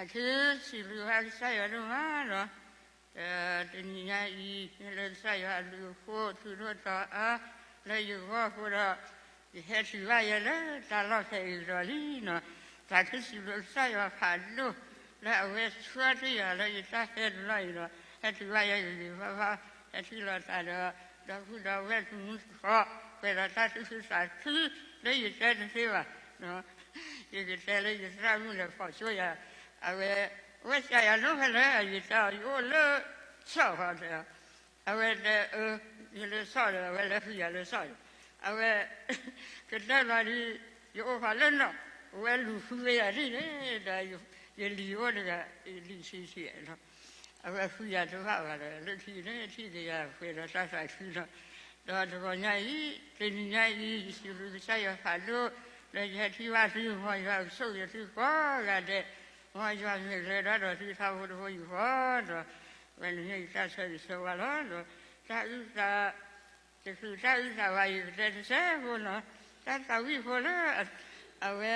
သးခုစံးဘျုးဘၣ်ကစၢ်ယွၤဒိၣ်မးလီၤ. တနံၤညါအံၤ မ့ၢ်လၢကစၢ်ယွၤအဘျုးအဖှိၣ် ထူးထူးတီၤတီၤအါ လၢယဂီၢ်အဃိဒီး ယဟဲတုၤဘၣ်ယဲလၢတၢ်လီၢ်ဖဲအံၤကဒီးလံလီၤ. သးခုစံးဘျုးကစၢ်ယွၤဖးဒိၣ် လၢအဝဲဆှၢတ့ၢ်ယၤလၢယတၢ်ဟဲတဘျီအံၤဒီး ဟဲတုၤဘၣ်ယဲဂ့ၤဂ့ၤဘၣ်ဘၣ် ဟဲထံၣ်လိာ်သးဒီး ဒီပုၢ်ဒီဝဲၢ်တမူတကိး ပှဲၤဒီးတၢ်သူၣ်ခုသးခု လၢယတဲတသ့ဘၣ် ယကတဲလၢယသရၣ်မုၣ်လဲၤဖီၣ်ဆိယၤ, အဝဲ အဝဲစံးယၤလၢဖဲလဲၣ် ယတဲအီၤ ယအိၣ်လၢ ဆီၣ်ဃီတဲ, အဝဲတဲအၢ ယလၢဆီၣ်ဒီး အဝဲလဲၤဃုယၤလၢဆီၣ်ဒီး, အဝဲ ကတဲလီၤဒ် ယအိၣ်ဖးလၢနီၣ်, အဝဲလူၤဃုဝဲယၤဒ်န့ၣ်ဒီး ယလံၤအိၣ်တဂၤ ယလံၤဆံးဆံးလီၤ. အဝဲဃုယၤတဘၣ်ဘၣ်ဒီး လၢခံန့ၣ်ထံၣ်က့ၤယၤပှဲၤဒီးတၢ်သးခုလီၤ. ဒီးတဂီၤညါအံၤ တနံၤညါအံၤ ယစံးဘျုးကစၢ်ယွၤဖးဒိၣ် လၢယဟဲထံၣ်ဘၣ်သု မ်ယွၤကဆိၣ်ဂ့ၤသုကိးဂၤဒဲး, မ်ယွၤမ့ၢ်ကျဲဒီးဒီးသုထီဘိတဘိယူၢ်ဃီဒီး အဝဲန့ၣ်မ့ၢ်ယတၢ်ဆၢဂ့ၤဆၢဝါလီၤ. ဒီးတၢ်အုၣ်သး တချုးတၢ်အုၣ်သးဘၣ် ယကတဲတစဲးဖိလီၤ. တၢ်သးဝံၣ်ဖိလၢ အဝဲ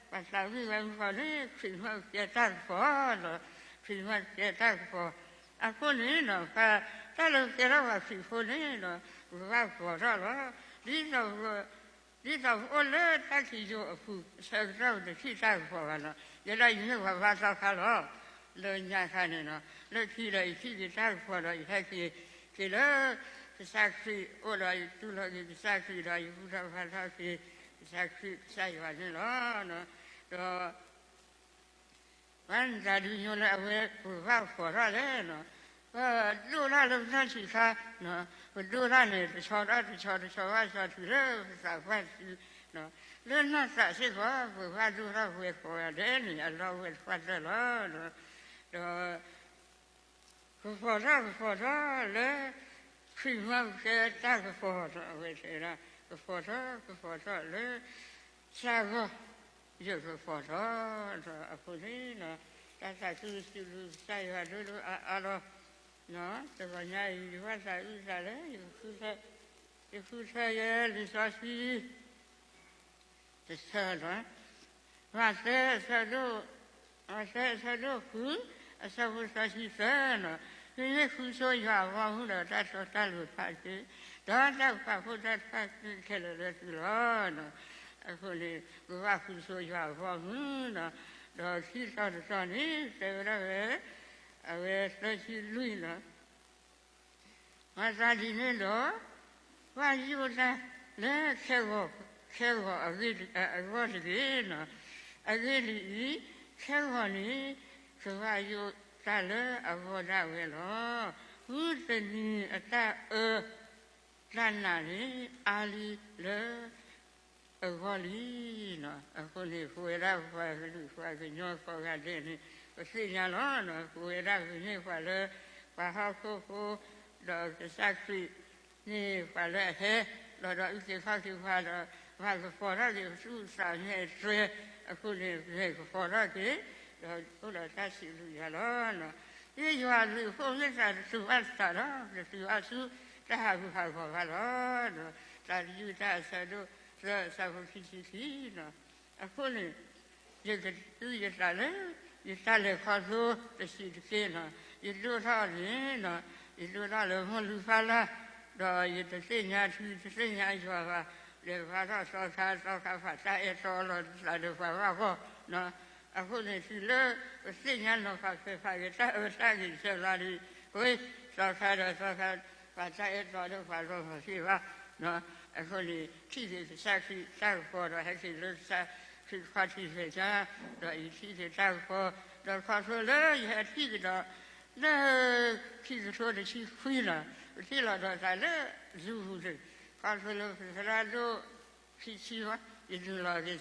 ပှၤသးဝံၣ်ဝဲမုၣ်ဃီန့ၣ် ခရံာ်မ့ၢ်ကဲတၢ်ကပီၤလီၤ. ခရံာ်မ့ၢ်ကဲတၢ်ကပီၤ အဃိန့ၣ်ဒီး တၢ်လၢပကဲထီၣ်ပှၤခရံာ်ဖိန့ၣ်ဒီး ပကဘၣ်ကပီၤထီၣ်လီၤ. ဒ်သိး ဒ်သိးပအိၣ်လၢတၢ်ခံယိၤအပူၤ အဆၢကတီၢ်ပတထံၣ်တၢ်ကပီၤဘၣ်လီၤ. ယဲဒၣ်ယမ့ၢ်ပှၤဘါသီခါလီၤ. လၢညါခါန့ၣ်လီၤ. လၢခံဒီးယထံၣ်က့ၤတၢ်ကပီၤဒီး ယဟဲက့ၤက့ၤလၢ ကစၢ်ခရံာ်အိၣ်ဒီး ယတူၢ်လိာ်က့ၤကစၢ်ခရံာ်ဒီး ယဘူၣ်ထီၣ်ဘါထီၣ်က့ၤ ကစၢ်ခရံာ်ကစၢ်ယွၤန့ၣ်လီၤ. ဒီး ဘၣ်မနုၤဒုးညိလၢအဝဲပကဘၣ်ကပီၤထီၣ်လဲၣ်. ပဒိၣ်ထီၣ်လၢပနီၢ်ဆံးခါ, ပဒိၣ်ထီၣ်န့ၣ် တဆီဒီးတဆီ တဆီဘၣ်တဆီတုၤလၢပသးပှၢ်စု, လၢနီၢ်သးစ့ၢ်ကီး ပကဘၣ်ဒိၣ်ထီၣ်ပဝဲကိးဂၤဒဲးန့ၣ် အလီၢ်ဝဲတဖၣ်တၢၢ်လီၤ. ဒီး ကပီၤထီၣ်ကပီၤထီၣ်လၢ ခရံာ်မ့ၢ်ကဲတၢ်ကပီၤဒီး အဝဲတဲဒၣ် ကပီၤထီၣ် ကပီၤထီၣ်လၢ သးဂီၢ် ယကပီၤထီၣ်ဒီးအဃိန့ၣ် တၢ်သးခုစံးဘျုးကစၢ်ယွၤဒိၣ်ဒိၣ်အါအါလီၤ. တဂီၤညါအံၤ ယဘၣ်သးအုၣ်သးလၢ ယဃုထၢယဲလံာ်စီဆှံ တဆၢလီၤ. မးသဲအဆၢဒိၣ်, မးသဲအဆၢဒိၣ်ဃု, အဆၢဖိသၢဆံသၢလီၤ. သုမ့ၢ်ဃုဆိယွၤအဘီအမုၢ်ဒီး တၢ်တီတၢ်လိၤတဖၣ်တက့ၢ်, ဒီးတၢ်ကပာ်ဖှိၣ်တၢ်တဖၣ်တက့ၢ်ခဲလၢာ်လၢသုလီၤ. အဃိန့ၣ် ပဘၣ်ဃုဆိယွၤအဘီအမုၢ်လီၤ. ဒီးခံတီၤတတီၤန့ၣ် တဲဝဲဒၣ်ဝဲ အဝဲသၢဆံလွံၢ်လီၤ. မၤသးဒ်န့ၣ်ဒီး ဘၣ်ယိၣ်တၢ်လၢ ခဲဂီၤအဂီၢ်တဂ့ၤ. အဂ့ၢ်ဒ်အံၤ, ခဲဂီၤန့ၣ် ကဘၣ်ယိၣ်တၢ်လၢအဂီၢ်ဒၣ်ဝဲလီၤ. မုၢ်တနံၤအတၢ်အၢ တၢ်နာ်န့ၣ် အါလံလၢ အဂီၢ်လံ. အဃိန့ၣ် ပဝဲဒၣ်ပှၤကလုာ်ပှၤကညီကိးဂၤဒဲးန့ၣ် ပသ့ၣ်ညါလီၤ. ပဝဲဒၣ်ပမ့ၢ်ပှၤလၢ ပှၤဟီၣ်ခိၣ်ဖိ ဒီးကစၢ်ခရံာ်န့ၣ် ပှၤလၢအဟဲလီၤဒီး အုၣ်က့ၤခီၣ်က့ၤပှၤဒီး ပှၤကပီၤထီၣ်က့ၤ ပသူၣ်ပသးမ့ၢ်အတြဲၤ အဃိန့ၣ် ပကပီၤထီၣ်က့ၤ ဒီးအိၣ်ဒီးတၢ်စံးဘျုးယွၤလီၤ. မ့ၢ်ယွၤအဘျုးအဖှိၣ်မ့ၢ်သးတတုၤဘၣ်သးဒီး ပတတုၤဘၣ်ဆူတၢ်ဟးဂူာ်ဟးဂီၤဘၣ်လီၤ. တၢ်တယုၢ်တၢ်အဆၢဒိၣ်သၢအဆၢဖိခံဆံခံလီၤ. အဃိန့ၣ် ယကတုၤယသးလၢ ယတၢ်လဲၤခီဖျိတဆံးတက့ၢ်လီၤ. ယဒိၣ်ထီၣ်န့ၣ်လီၤ. ယဒိၣ်ထီၣ်လၢမိၢ်လုၢ်ဖးလၢ် ဒီးယတသ့ၣ်ညါထံ တသ့ၣ်ညါယွၤဘၣ်. လဲၤဘါထီၣ်သီခါ သီခါပှၤတၢ်အဲၣ်တီလီၤတသးဒီးပှၤဘၣ်ဂီၢ်. အဃိန့ၣ် တုၤလၢပသ့ၣ်ညါနီၤဖးဖဲးဖးက့ၤ တၢ်အၢတၢ်ဂ့ၤဆၢလီၤဒီး ဝဲ သီခါဒီးသီခါ ပှၤတၢ်အဲၣ်တီဒီးပှၤလီၤမၤသ့ဘၣ်. အဃိန့ၣ် ထံၣ်က့ၤကစၢ်ခရံာ်တၢ်ကပီၤဒီး ဟဲက့ၤလၢကစၢ်ခရံာ်ခီၣ်ထံးဖဲးညါ ဒီးယထံၣ်က့ၤတၢ်ကပီၤ ဒီးခီဖျိလၢယဟဲထံၣ်ကဒီး လၢခံကထိတဆံခွံလီၤ. ပထံၣ်လိာ်ဒီးသးလၢ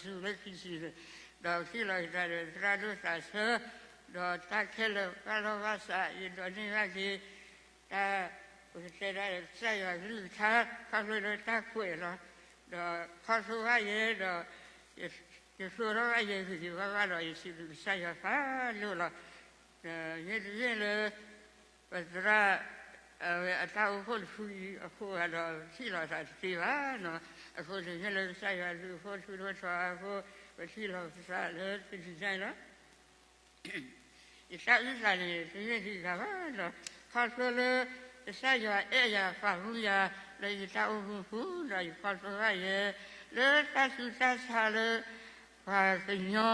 Zoom ပူၤန့ၣ် ခီဖျိလၢပသရၣ်ဒိၣ် ခံဆံဘၣ် ယနုာ်လီၤက့ၤဆူလၢခံဆံန့ၣ် ဒီးပထံၣ်လိာ်က့ၤသးဒီးသရၣ်ဒိၣ်သးဆၢ ဒီးတၢ်ခဲလၢာ်ဘၣ်လီၢ်ဘၣ်စး ယဒိးန့ၢ်ဘၣ်က့ၤ တၢ် ပကတဲဒၣ်ကစၢ်ယွၤကလုၢ်ကထါ ခီဖျိလၢတၢ်ကွဲးလီၤ. ဒီးခီဖျိဘၣ်ယဲဒီး ယဆိထီၣ်ဘၣ်ယဲဂ့ၤဂ့ၤဘၣ်ဘၣ်ဒီး ယစံးဘျုးကစၢ်ယွၤဖးဒိၣ်လီၤ. မ့တမ့ၢ်လၢ ပသရၣ် အဝဲအတၢ်အိၣ်ဖှိၣ်တဖုအံၤအဃိဒီး ပထံၣ်လိာ်သးတသ့ဘၣ်. အဃိန့ၣ် မ့ၢ်လၢကစၢ်ယွၤအဘျုးအဖှိၣ်ထူထီၣ်ထီအါအဃိ ပထံၣ်လိာ်ပသးလၢတနံၤညါအံၤလီၤ. ယတၢ်အုၣ်သးန့ၣ် တန့ၢ်ဒံးဂၤဘၣ်ဒီး ခီဖျိလၢ ကစၢ်ယွၤအဲၣ်ယၤပာ်မူယၤ လၢယတၢ်အိၣ်မူပူၤဒီး ယခီဖျိဘၣ်ယဲ လၢတၢ်ဆူးတၢ်ဆါလၢ ပှၤကညီ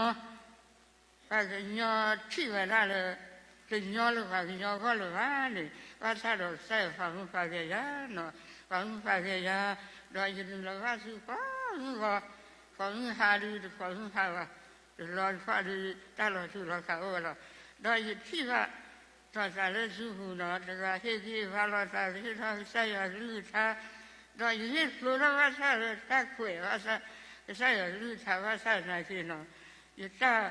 ပှၤကညီထံၣ်ဝဲဒၣ်လၢ တညီလၢပှၤကညီအဂီၢ်လၢၤဘၣ်န့ၣ် ဘၣ်ဆၣ်ဒီးကစၢ်ယွၤပာ်မူပာ်ဂဲၤယၤနီၤ, ပာ်မူပာ်ဂဲၤယၤ, ဒီးယနုာ်လီၤဘၣ်ဆူကိးမုၢ်ဂီၤ, ကိးမုၢ်ဟါဒုး တကိးမုၢ်ဟါဘၣ်, တလီၤတဖၣ်ဒုး တၢ်လီၤတူာ်လီၤကာ်အိၣ်ဝဲလီၤ. ဒီးယထံၣ်ဘၣ် ဒီးသးလၢ Zoom ပူၤနီၤ တဂၤဟ့ၣ်ဂံၢ်ဟ့ၣ်ဘါလိာ်သး ဟ့ၣ်ထီၣ်ကစၢ်ယွၤကလုၢ်ကထါ, ဒီးယဟ့ၣ်ဖျိထီၣ်ဘၣ်ဆၣ်လၢတၢ်ကွဲးဘၣ်ဆၣ် ကစၢ်ယွၤကလုၢ်ကထါဘၣ်ဆၣ်သနာ်က့နီၤ, ယတၢ်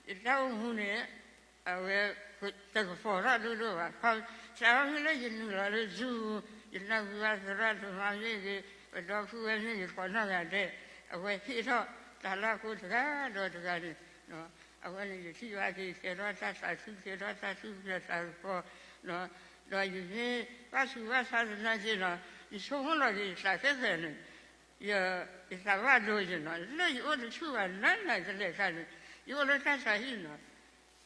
ယတၢ်အိၣ်မူန့ၣ် အဝဲ တကပီၤထီၣ်ဒိၣ်ဒိၣ်ဘၣ်. စးထီၣ်ဖဲလၢယနုာ်လီၤလၢ Zoom ပူၤ ယနၢ်ဟူဘၣ်သရၣ်သမါမ့ၢ်ဂ့ၤ ပဒီပုၢ်ဝဲၢ်မ့ၢ်ဂ့ၤ ကိးနီၢ်ဂၤဒဲး အဝဲဟ့ၣ်ထီၣ်တၢ်လၢအဃိတဂၤဒီးတဂၤန့ၣ် အဝဲန့ၣ်ယထံၣ်ဘၣ်က့ၤ ကဲထီၣ်တၢ်သးခု ကဲထီၣ်တၢ်သူၣ်ဖျဲးသးကပီၤ ဒီးယမ့ၢ်ဘၣ်ဆူးဘၣ်ဆါသနာ်က့နီၤ ယဆိကမိၣ်လီၤက့ၤယသးခဲဃဲၤန့ၣ် ယ ယသးဘၣ်ဒိယနီၤ လၢယအိၣ်တဆူၣ်ဘၣ်နးနးကလဲာ်ခါန့ၣ် ယအိၣ်လၢတၢ်ဆါဟံၣ်နီၤ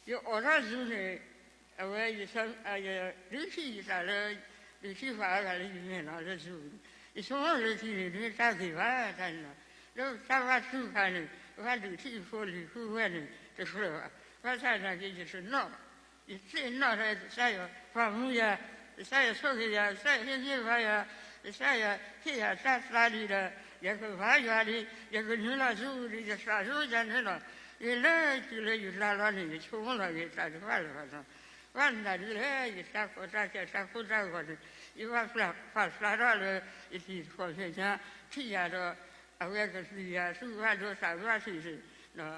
ယအိးထီၣ် Zoom န့ၣ် အဝဲ ယဒုးထံၣ်ယသးလၢ ဒုးထံၣ်ပှၤအါဂၤလၢယမဲာ်နီၤ လၢ Zoom န့ၣ် ယဆိကမိၣ်လၢခံန့ၣ် တမ့ၢ်တၢ်ဂ့ၤဘၣ်တၢ်န့ၣ်နီၤ လၢတၢ်ဘၣ်တူၢ်ခါန့ၣ် ပဘၣ်ဒုးထံၣ်ဖိလံၤဃုဝဲၢ်န့ၣ် တကြၢးဘၣ် ဘၣ်ဆၣ်သနာ်က့ ယတနီၣ်ဘၣ် ယသ့ၣ်နီၣ်ထဲကစၢ်ယွၤပာ်မူယၤ, ကစၢ်ယွၤဆိၣ်ဂ့ၤယၤ, ကစၢ်ယွၤဟ့ၣ်ဂံၢ်ဘါယၤ, ကစၢ်ယွၤဟ့ၣ်ယၤတၢ်သါလံဒီး ယကဘါယွၤလံ, ယကနုာ်လီၤဆူပူၤလံ ယသးဒိၣ်ယၤန့ၣ်လီၤ. ယလၢတုၤလၢယလါလီၤန့ၣ် ယဆိကမိၣ်လီၤက့ၤသးတဘၣ်လၢၤဘၣ်နီၤ. ဘၣ်မနုၤဒ်လဲၣ် ယတၢ်ကီတၢ်ခဲတၢ်ကိၢ်တၢ်ဂီၤန့ၣ် ယဘၣ်ပာ်ဖျါထီၣ်လၢ ယတံၤသကိးမဲာ်ညါ ထံၣ်ယၤဒီး အဝဲကပျံၤယၤ သူၣ်ဘၣ်ဒိသးဘၣ်ထံးန့ၣ်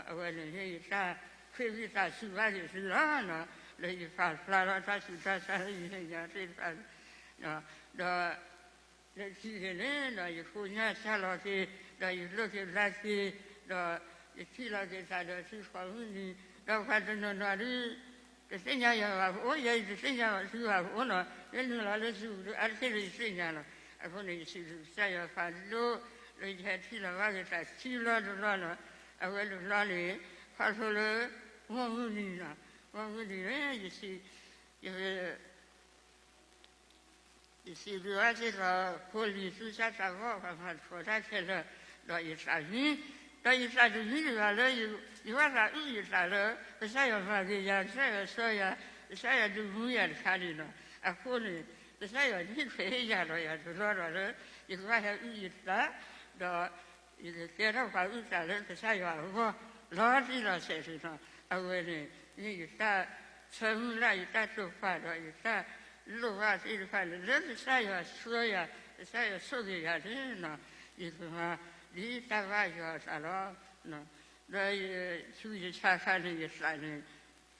အဝဲန့ၣ်မ့ၢ်ယတၢ်ဃ့ဝံသးစူၤဘၣ်က့ၤသုလီၤ. လၢယပာ်ဖျါထီၣ်တၢ်ဆူးတၢ်ဆါလၢယမဲာ်ညါသ့ၣ်တဖၣ်န့ၣ် ဒီး လၢခံန့ၣ်ဒီး ယဃိညၣ်စၢ်လီၤက့ၤ ဒီးယလိာ်က့ၤဘျါက့ၤ ဒီးယထံၣ်လီၤက့ၤသးဒီးသုကိးမုၢ်နံၤ ဒီးပှၤတနီၤနီၤဒုး တသ့ၣ်ညါယၤဘၣ်ပအိၣ် ယဲယတသ့ၣ်ညါဘၣ်သုဘၣ်ပအိၣ်နီၤ ယနုာ်လီၤလၢ Zoom ဒုးအါတက့ၢ်ဒီးယသ့ၣ်ညါလီၤ. အဃိန့ၣ် ယစံးဘျုးကစၢ်ယွၤဖးဒိၣ် လၢယဟဲထံၣ်လီၤဘၣ်က့ၤသးခံဘျီတဘျီနီၤ အဝဲတဘျီန့ၣ် ခီဖျိလၢ မုၢ်မုၢ်နံၤနီၤ မုၢ်မုၢ်နံၤန့ၣ် ယစံး ယ ယစံးဘျုးဘၣ်စ့ၢ်ကီး ဖိလံၤသူၣ်စၢ်သးဘီၣ် ပှၤမၤသကိးတၢ်ခဲလၢာ် ဒီးယသးမံ, ဒီးယသးတမံတဂၤလၢ ယဘၣ်သးအုၣ်ယသးလၢ ကစၢ်ယွၤမၤဂ့ၤယၤ ကစၢ်ယွၤဆှၢယၤ ကစၢ်ယွၤဒုးမူယၤတခါန့ၣ်လီၤ. အဃိန့ၣ် ကစၢ်ယွၤန့ၣ်ဟ့ၣ်ခွဲးဟ့ၣ်ယာ်ဒီးယၤတဘျီဒီးလၢ ယကဘၣ်ဟဲအုၣ်ယသး ဒီး ယကကဲထီၣ်ပှၤအုၣ်သးလၢကစၢ်ယွၤအဂီၢ် လီၤတံၢ်လီၤဆဲးန့ၣ်လီၤ. အဝဲန့ၣ် မ့ၢ်ယတၢ်ဆၢမုၢ်လၢ် ယတၢ်တိာ်ပာ်ဒီးယတၢ်လိၣ်ဘၣ်သ့ၣ်တဖၣ်န့ၣ် လၢကစၢ်ယွၤဆှၢယၤ ကစၢ်ယွၤဆိၣ်ဂ့ၤယၤန့ၣ်လီၤ. ယကမၤဒ်တၢ်ဘၣ်ယွၤအသးလီၤ. ဒီးယဆူးယဆါအခါန့ၣ် ယသးန့ၣ်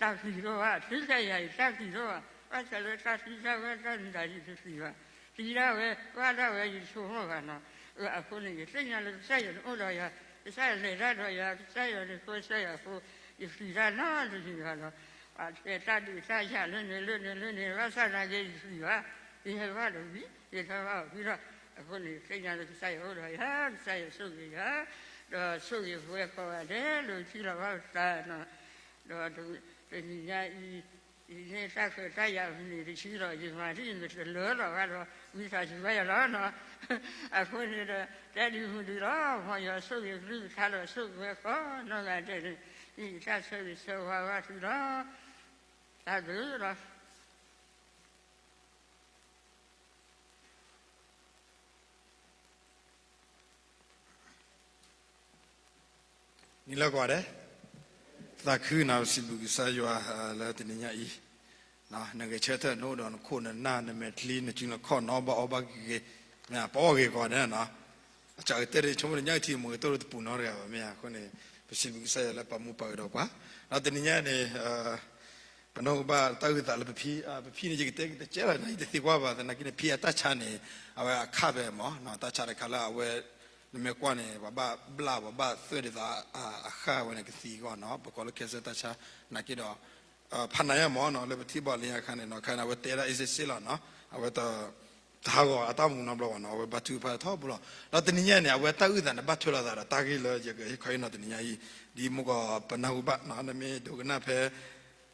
တၢ်ပျံၤတအိၣ်ဘၣ်, တုၤခဲအံၤယၤ ယတၢ်ပျံၤတအိၣ်ဘၣ်. ဘၣ်ဆၣ်လၢတၢ်သံတၢ်ဝဲတၢ်မံၤတၢ်ယံၤတပျံၤဘၣ်. သံဒၣ်ဝဲ ဘၣ်ဒၣ်ဝဲ ယတဆိကမိၣ်ဘၣ်နီၤ. အဃိန့ၣ် ယသ့ၣ်ညါလၢကစၢ်ယွၤန့ၣ်အိၣ်ဒီးယၤ, ကစၢ်ယွၤလဲၤတၢ်ဒီးယၤ, ကစၢ်ယွၤန့ၣ်ကွၢ်ဆၢယၤအဃိ, ယပျံၤတၢ်နီတမံၤဘၣ်နီၤ. ပှၤတဲတၢ်ဒုးတၢ်ယၤလၢန့ၣ်လၢန့ၣ်လၢန့ၣ် ဘၣ်ဆၣ်သနာ်က့ ယပျံၤဘၣ်, ယဟဲဘၣ်ဒီးဝံၤ ယထီၣ်ဘၣ်အီၤဝံၤဒီး, အဃိန့ၣ် ယသ့ၣ်ညါလၢကစၢ်ယွၤအိၣ်ဒီးယၤ, ကစၢ်ယွၤဆိၣ်ဂ့ၤယၤ, ဒီးဆိၣ်ဂ့ၤပဝဲကိးဂၤဒဲးလၢထံၣ်လီၤဘၣ်ပသးနီၤ. ဒီးတနံၤညါအံၤ, အံၤန့ၣ်တၢ်ခွဲးတၢ်ယာ်မနုၤတဆံဒီး ယမၤဒ်ယမ့ၢ်တလၢလီၤဘၣ်ဒီး ဝံသးစူၤဘၣ်ယၤလီၤနီၤ. အဃိန့ၣ်ဒီး တဲဒ်မုၢ်ဒံးလီၤ, မ်ယွၤဆိၣ်ဂ့ၤကလုၢ်ကထါဒီးဆိၣ်ဂ့ၤဝဲကိးနီၢ်ဂၤဒဲးန့ၣ် မ့ၢ်ယတၢ်ဆၢဂ့ၤဆၢဝါဘၣ်သုလီၤ. တၢ်ဘျုးလီၤ. နံၤလၢကွၢ်ဒဲး, သးခုနီၤ ပစံးဘျုးကစၢ်ယွၤလၢတနံၤညါအံၤ, နဂဲၤဆၢထၢၣ်နအိၣ်ဒီးနခိၣ်နနၢ် နမဲာ်ချံ နစုနခီၣ် နအီၣ်ဘၣ်အီဘၣ်ဂ့ၤဂ့ၤ, မ့ၢ်ပအီၣ်ဂ့ၤကီးဒဲးနီၤ, အစှၤကတၢၢ်တဆိကမိၣ်တညၣ်အုၣ်ထံ မ့ၢ်ကတိၢ်လၢတပူၤနီတဂၤဘၣ်မ့ၢ်ဧါ. အဃိန့ၣ် ပစံးဘျုးကစၢ်ယွၤလၢပာ်မူပာ်ဂဲၤဒီးပှၤ, ဒီးတနံၤညါန့ၣ် ပနၢ်ဟူဘၣ်တၢ်အုၣ်သးလၢပဖံ, ပဖံန့ၣ် ယကတဲကတဲလီၤ ယတသံကွၢ်ဘၣ်သနာ်က့န့ၣ် ဖံအတၢ်ဆါန့ၣ် အဝဲအခါဖဲမ့ၢ် တၢ်ဆါတခါလၢအဝဲ နမ့ၢ်ကွၢ်န့ၣ် ပှၤဘၣ်ဘျၣ်ပှၤဘၣ်သွဲၣ်ဒ်သိးအဃၣ်ဝဲန့ၣ် ကသံအဂီၢ်နီၤ ပကိးလၢ cancer တၢ်ဆါ နာ်က့ဒီး ဖးနးယါမ့ၢ်နီၤ လၢပထံၣ်ဘၣ်လၢညါအခါန့ၣ်နီၤ ခါန့ၣ် အဝဲတဲဒၣ် အ့စ့စ့လီၤနီၤ အဝဲ တဟးဂီၤအတၢ်မူနီတဘျီဘၣ်နီၤ အဝဲဘါထုကဖၣ်ထီဘိလီၤ. ဒီးတနံၤညါန့ၣ် အဝဲတၢ်အုၣ်သးန့ၣ် ဘၣ်ထွဲလိာ်သးဒီးတၢ်ဂ့ၢ်လၢယကဟ့ၣ်ခီဟ့ၣ်နီၤတနံၤညါအံၤ ဒ်မုၢ်ကီးပနၢ်ဟူဘၣ်နီၤ နမ့ၢ်ဒိကနၣ်ဖဲ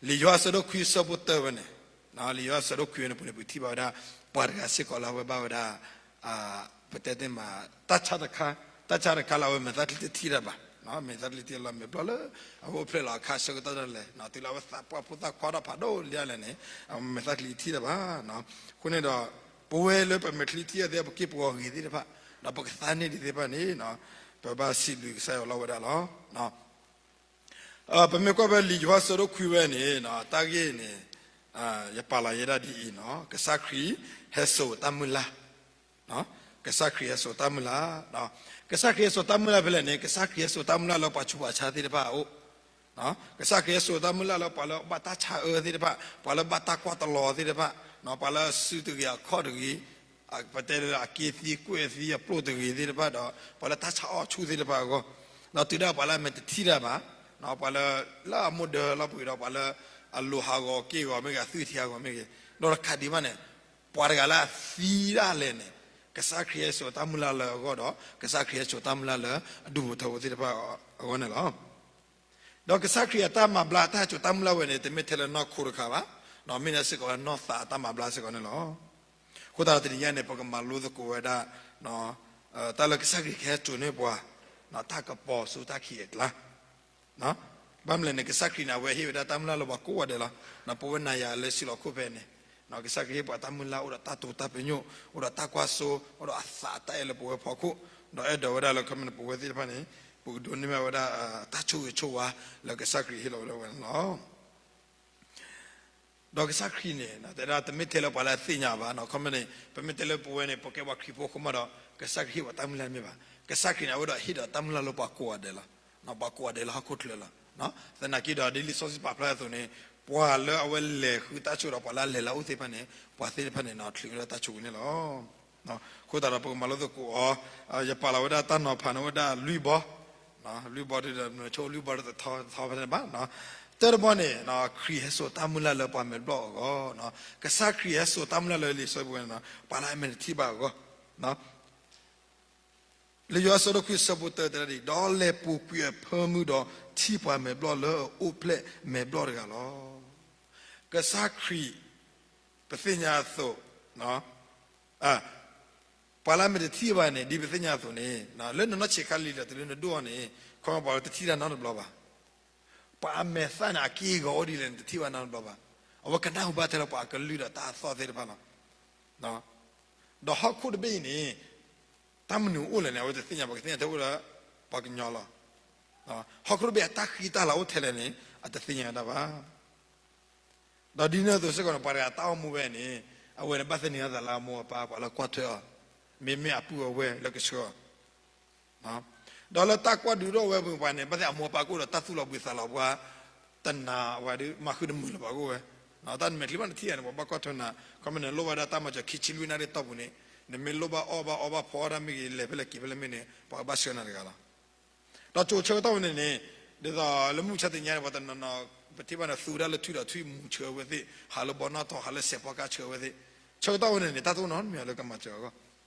လံာ်ယိၤဟၣ်အဆၢဒိၣ်ခွံအဆၢဖိတၢဝဲန့ၣ်, လံာ်ယိၤဟၣ်အဆၢဒိၣ်ခွံဝဲန့ၣ် ပူၤန့ၣ် ပထံၣ်ဘၣ်ဝဲဒၣ် ပှၤတဂၤစ့ၢ်ကီးလၢအဝဲဘၣ်ဝဲဒၣ် ပတဲတ့ၢ်မး တၢ်ဆါတခါ, တၢ်ဆါတခါလၢအဝဲမဲာ်သၣ်ချံတထံၣ်တၢ်ဘၣ်, မဲာ်သၣ်ချံတထံၣ်လီၤ မဲာ်ဘျီၣ်လၢ အဝဲအိၣ်ဖျဲၣ်လီၤအခါဆၢကတီၢ်ဒၣ်လဲာ် တုၤလၢအဝဲသးပှၢ်ဖိသၣ်ခွါထီၣ်ဖးဒိၣ်လံဒၣ်လဲာ်န့ၣ် အမဲာ်သၣ်ချံတထံၣ်တၢ်ဘၣ်. အဃိန့ၣ်ဒီး ပဝဲလၢပမဲာ်ချံထံၣ်အီၤသ့ၣ် ပက့ၢ်ပဂီၤဂ့ၤသ့ၣ်တဖၣ် ဒီးပကသါန့ၢ်ဒံးသ့ၣ်တဖၣ်န့ၣ် ပဘၣ်စံးဘျုးကစၢ်ယွၤလီၤဝဲဒၣ်လီၤ. ပမ့ၢ်ကွၢ်ဖဲလံာ်ယိၤဟၣ်အဆၢဒိၣ်ခွံဝဲန့ၣ် တၢ်ဂ့ၢ်န့ၣ် ယပာ်လီၤယဲဒၣ်ဒ်အံၤနီၤ, ကစၢ်ခရံာ်ဟဲစိာ်တၢ်မုၢ်လၢ်, ကစၢ်ခရံာ်ဟဲစိာ်တၢ်မုၢ်လၢ်, ကစၢ်ခရံာ်ဟဲစိာ်တၢ်မုၢ်လၢ်ဖဲလဲၣ်န့ၣ် ကစၢ်ခရံာ်ဟဲစိာ်တၢ်မုၢ်လၢ်လၢပှၤဆူးပှၤဆါသ့ၣ်တဖၣ်အအိၣ်, ကစၢ်ခရံာ်ဟဲစိာ်တၢ်မုၢ်လၢ်လၢပှၤလၢဘၣ်တၢ်ဆါအၢသ့ၣ်တဖၣ်, ပှၤလၢဘၣ်တၢ်ကွၢ်တလီၤသ့ၣ်တဖၣ်, ပှၤလၢအစုတဂ့ၤအခီၣ်တဂ့ၤ, ပတဲလၢအက့သံကွဲၢ်သံအပျိၢ်တဂ့ၤသ့ၣ်တဖၣ်ဒီး ပှၤလၢတၢ်ဆါအီၣ်ဆူၣ်သ့ၣ်တဖၣ်အဂီၢ်, ဒီးတုၤဒၣ်ပှၤလၢအမဲာ်တထံၣ်တၢ်ဘၣ်, ပှၤလၢ လၢအမိၢ်ဒၢလီၤပှ့ၤဒီး ပှၤလၢအလိၤဟးဂီၤက့ၢ်ဂီၤမ့ၢ်ဂ့ၤ အသွံၣ်ထံဟးဂီၤမ့ၢ်ဂ့ၤ, ဒီးတခါဒံးဘၣ်န့ၣ် ပှၤတဂၤလၢအသံဒၣ်လဲာ်န့ၣ် ကစၢ်ခရံာ်ဟဲစိာ်တၢ်မုၢ်လၢ်လၢအဂီၢ်ဒီး ကစၢ်ခရံာ်ဟဲစိာ်တၢ်မုၢ်လၢ်လၢအဒူၣ်ဖိထၢဖိသ့ၣ်တဖၣ်အဂီၢ်န့ၣ်လီၤ. ဒီးကစၢ်ခရံာ်အတၢ်မၤဘျါ အတၢ်ဟဲစိာ်တၢ်မုၢ်လၢ်ဝဲန့ၣ် တမ့ၢ်ထဲလၢနီၢ်ခိတခါဘၣ်, မ့ၢ်ဒၣ်စ့ၢ်ကီးလၢနီၢ်သးအတၢ်မၤဘျါစ့ၢ်ကီးန့ၣ်လီၤ. အဃိသတးဒီးတနံၤညါန့ၣ် ပကမၤလိသကိးဝဲဒၣ် တၢ်လၢကစၢ်ခရံာ်ကဟဲစိာ်န့ၢ်ပှၤ တၢ်ကပီၤဆူတၢ်ခံးအကျါ ဘၣ်မနုၤလဲၣ်န့ၣ် ကစၢ်ခရံာ်န့ၣ် အဝဲဟ့ၣ်ဝဲဒၣ်တၢ်မုၢ်လၢ်လၢပှၤကိးဂၤဒဲးလီၤ. ပဝဲနၤယၤလၢဆံးလီၤခိၣ်ဖဲန့ၣ် ကစၢ်ခရံာ်ဟ့ၣ်ပှၤတၢ်မုၢ်လၢ်အိၣ်ဒီးတၢ်တိာ်တၢ်ပညိၣ် အိၣ်ဒီးတၢ်ကွၢ်စိ အိၣ်ဒီးအသးအတၢ်အဲၣ်လၢပဝဲဖီခိၣ်, ဒီးအဲၣ်ဒိးဝဲဒၣ်လၢ ခီမ့ၢ်န့ၣ် ပဝဲသ့ၣ်တဖၣ်န့ၣ် ပကဒိးန့ၢ်ဘၣ်ဝဲဒၣ် တၢ်ဆိၣ်ဂ့ၤဆိၣ်ဝါ လၢကစၢ်ခရံာ်ဟ့ၣ်လီၤဝဲဒၣ်ဝဲန့ၣ်လီၤ. ဒီးကစၢ်ခရံာ်န့ၣ် တဲဒၣ်တမ့ၢ်ထဲလၢပှၤလၢအသ့ၣ်ညါဘၣ်, ခီမ့ၢ်န့ၣ် ပမ့ၢ်တဲလၢပဝဲန့ၣ် ပကဲပှၤခရံာ်ဖိအဃိမးဒီး ကစၢ်ခရံာ်ဟ့ၣ်ပှၤတၢ်မုၢ်လၢ်တမ့ၢ်ဘၣ်. ကစၢ်ခရံာ်န့ၣ် အဝဲဒၣ်ဟ့ၣ်ဒီးတၢ်မုၢ်လၢ်လၢပှၤကိးဂၤဒဲးလီၤ. ပှၤကိးဂၤဒဲးလၢဟီၣ်ခိၣ်ချၢလီၤ. သနာ်က့ဒီး ဒ်လံာ်စီဆှံပာ်ဖျါအသိးန့ၣ် ပှၤလၢအဝဲလဲၤဃုတၢ်ဆိၣ်ဒီး ပှၤလၢအလဲၤလၢအအိၣ်သ့ၣ်တဖၣ်န့ၣ် ပှၤသ့ၣ်တဖၣ်န့ၣ် ချုးဝဲဒၣ်တၢ်ဆိၣ်ဂ့ၤန့ၣ်လီၤ. အဃိသတးဒီး ပကမၤလိသကိးအီၤ, ယပာ်လီၤဝဲဒၣ်တၢ်နီၤဖးန့ၣ်ဝဲဒၣ်လွံၢ်ဘီ, လွံၢ်ဘီဒီး နဆိကမိၣ်လွံၢ်ဘီဒီးတထီတထီဖဲန့ၣ်ဘၣ်. တၢ်တဘီန့ၣ် ခရံာ်ဟဲစိာ်တၢ်မုၢ်လၢ်လၢပှၤမဲာ်ဘျီၣ်အဂီၢ်, ကစၢ်ခရံာ်ဟဲစိာ်တၢ်မုၢ်လၢ်လၢလံာ်စီဆှံပူၤန့ၣ် ပှၤလၢအမဲာ်တထံၣ်ဘၣ်အဂီၢ် လံာ်ယိၤဟၣ်အဆၢဒိၣ်ခွံအဆၢဖိတၢတဲဒၣ်ဒ်အံၤ, ဒီးလဲၤပူၤကွံာ်အဖၢမုၢ်ဒီးထံၣ်ပှၤမဲာ်ဘျီၣ်လၢအအိၣ်ဖျဲၣ်မဲာ်ဘျီၣ်တဂၤလီၤ. ကစၢ်ခရံာ် ပသ့ၣ်ညါအသိး, ပှၤလၢအမဲာ်တထံၣ်ဘၣ်န့ၣ် ဒ်ပသ့ၣ်ညါအသိးန့ၣ် လၢနနီၢ်ဆံးခါလံဒီး တုၤလၢနဒိၣ်အီၤန့ၣ် ခီပှၤတထံၣ်တၢ်နီတဘျီဘၣ်. ပှၤအမဲာ်သၣ်န့ၣ် အက့ၢ်အဂီၤအိၣ်ဒ်လဲၣ်န့ၣ် တထံၣ်ဘၣ်နီတဘျီဘၣ်. အဝဲကနၢ်ဟူဘၣ်ထဲလၢပှၤအကလုၢ်ဒီးတၢ်အသီၣ်သ့ၣ်တဖၣ်လီၤ. ဒီးဟီၣ်ခိၣ်တဘ့ၣ်အံၤန့ၣ် တၢ်မနုၤအိၣ်လဲၣ်န့ၣ် အဝဲတသ့ၣ်ညါဘၣ်, ပကသ့ၣ်ညါထဲအိၣ်ဒီးပှၤကညီလီၤ. ဟီၣ်ခိၣ်တဘ့ၣ်အတၢ်ဃံတၢ်လၤအိၣ်ထဲလဲၣ်န့ၣ် အတသ့ၣ်ညါဝဲဒၣ်ဘၣ်. ဒီးဒ်န့ၣ်အသိးစ့ၢ်ကီးန့ၣ် ပှၤတဂၤတၢ်အိၣ်မူဝဲန့ၣ် အဝဲန့ၣ်ဘၣ်သန့ၤအသးလၢအမိၢ်အပၢ် ပှၤလၢကွၢ်ထွဲအီၤ, မ့မ့ၢ်အပုၢ်အဝဲၢ်လၢကဆှၢအီၤ ဒီးလၢတၢ်ကွၢ်ဒုးဒိၣ်ဝဲပူၤပှၤန့ၣ် ဘၣ်သ့ၣ်အမိၢ်အပၢ်ကအိၣ်ဒီးတၢ်သူၣ်လီၤဘှံးသးလီၤဘှါ, တနာ်ဝဲဒီး မၤဃုာ်တမုာ်လၢၤဘၣ်ကအိၣ်ဝဲ, တၢ်နမဲာ်ချံဘၣ်နထံၣ်ဂၤန့ၣ် ပှၤဘၣ်ကွၢ်ထွဲနၤ, ခီမ့ၢ်နလိၣ်ဘၣ်ဒၣ်တၢ်မၤစၢၤခံဆံလွံၢ်နၣ်ရံၣ်တီၢ်ပူၤန့ၣ် နမ့ၢ်လိၣ်ဘၣ်အီၣ်ဘၣ်အီဘၣ်ဖီအီၣ်တၢ်မ့ၢ်ဂ့ၤ လဲၤဖဲလဲၣ်က့ၤဖဲလဲၣ်မ့ၢ်န့ၣ် ပှၤကဘၣ်ဆှၢနၤတဂၤလီၤ. ဒီးကၠိဆၢကတီၢ်ဝဲန့ၣ်န့ၣ် ဒ်သိးလၢမုၢ်မဆါတနံၤညါန့ၣ် ပှၤတနီၤနီၤ ပထံၣ်ဘၣ်န့ၣ် သူဝဲဒၣ်လၢထွံၣ်ဒီးထွံၣ်မူဆှၢဝဲသ့ၣ်, ဟးလၢဘီနီၣ်ထီၣ် ဟးလၢစဲးဖီကါဆှၢဝဲသ့ၣ်, ဆၢကတီၢ်ဝဲန့ၣ်န့ၣ် တၢ်တအိၣ်နီတမံၤလၢကမၤစၢၤအဂီၢ်,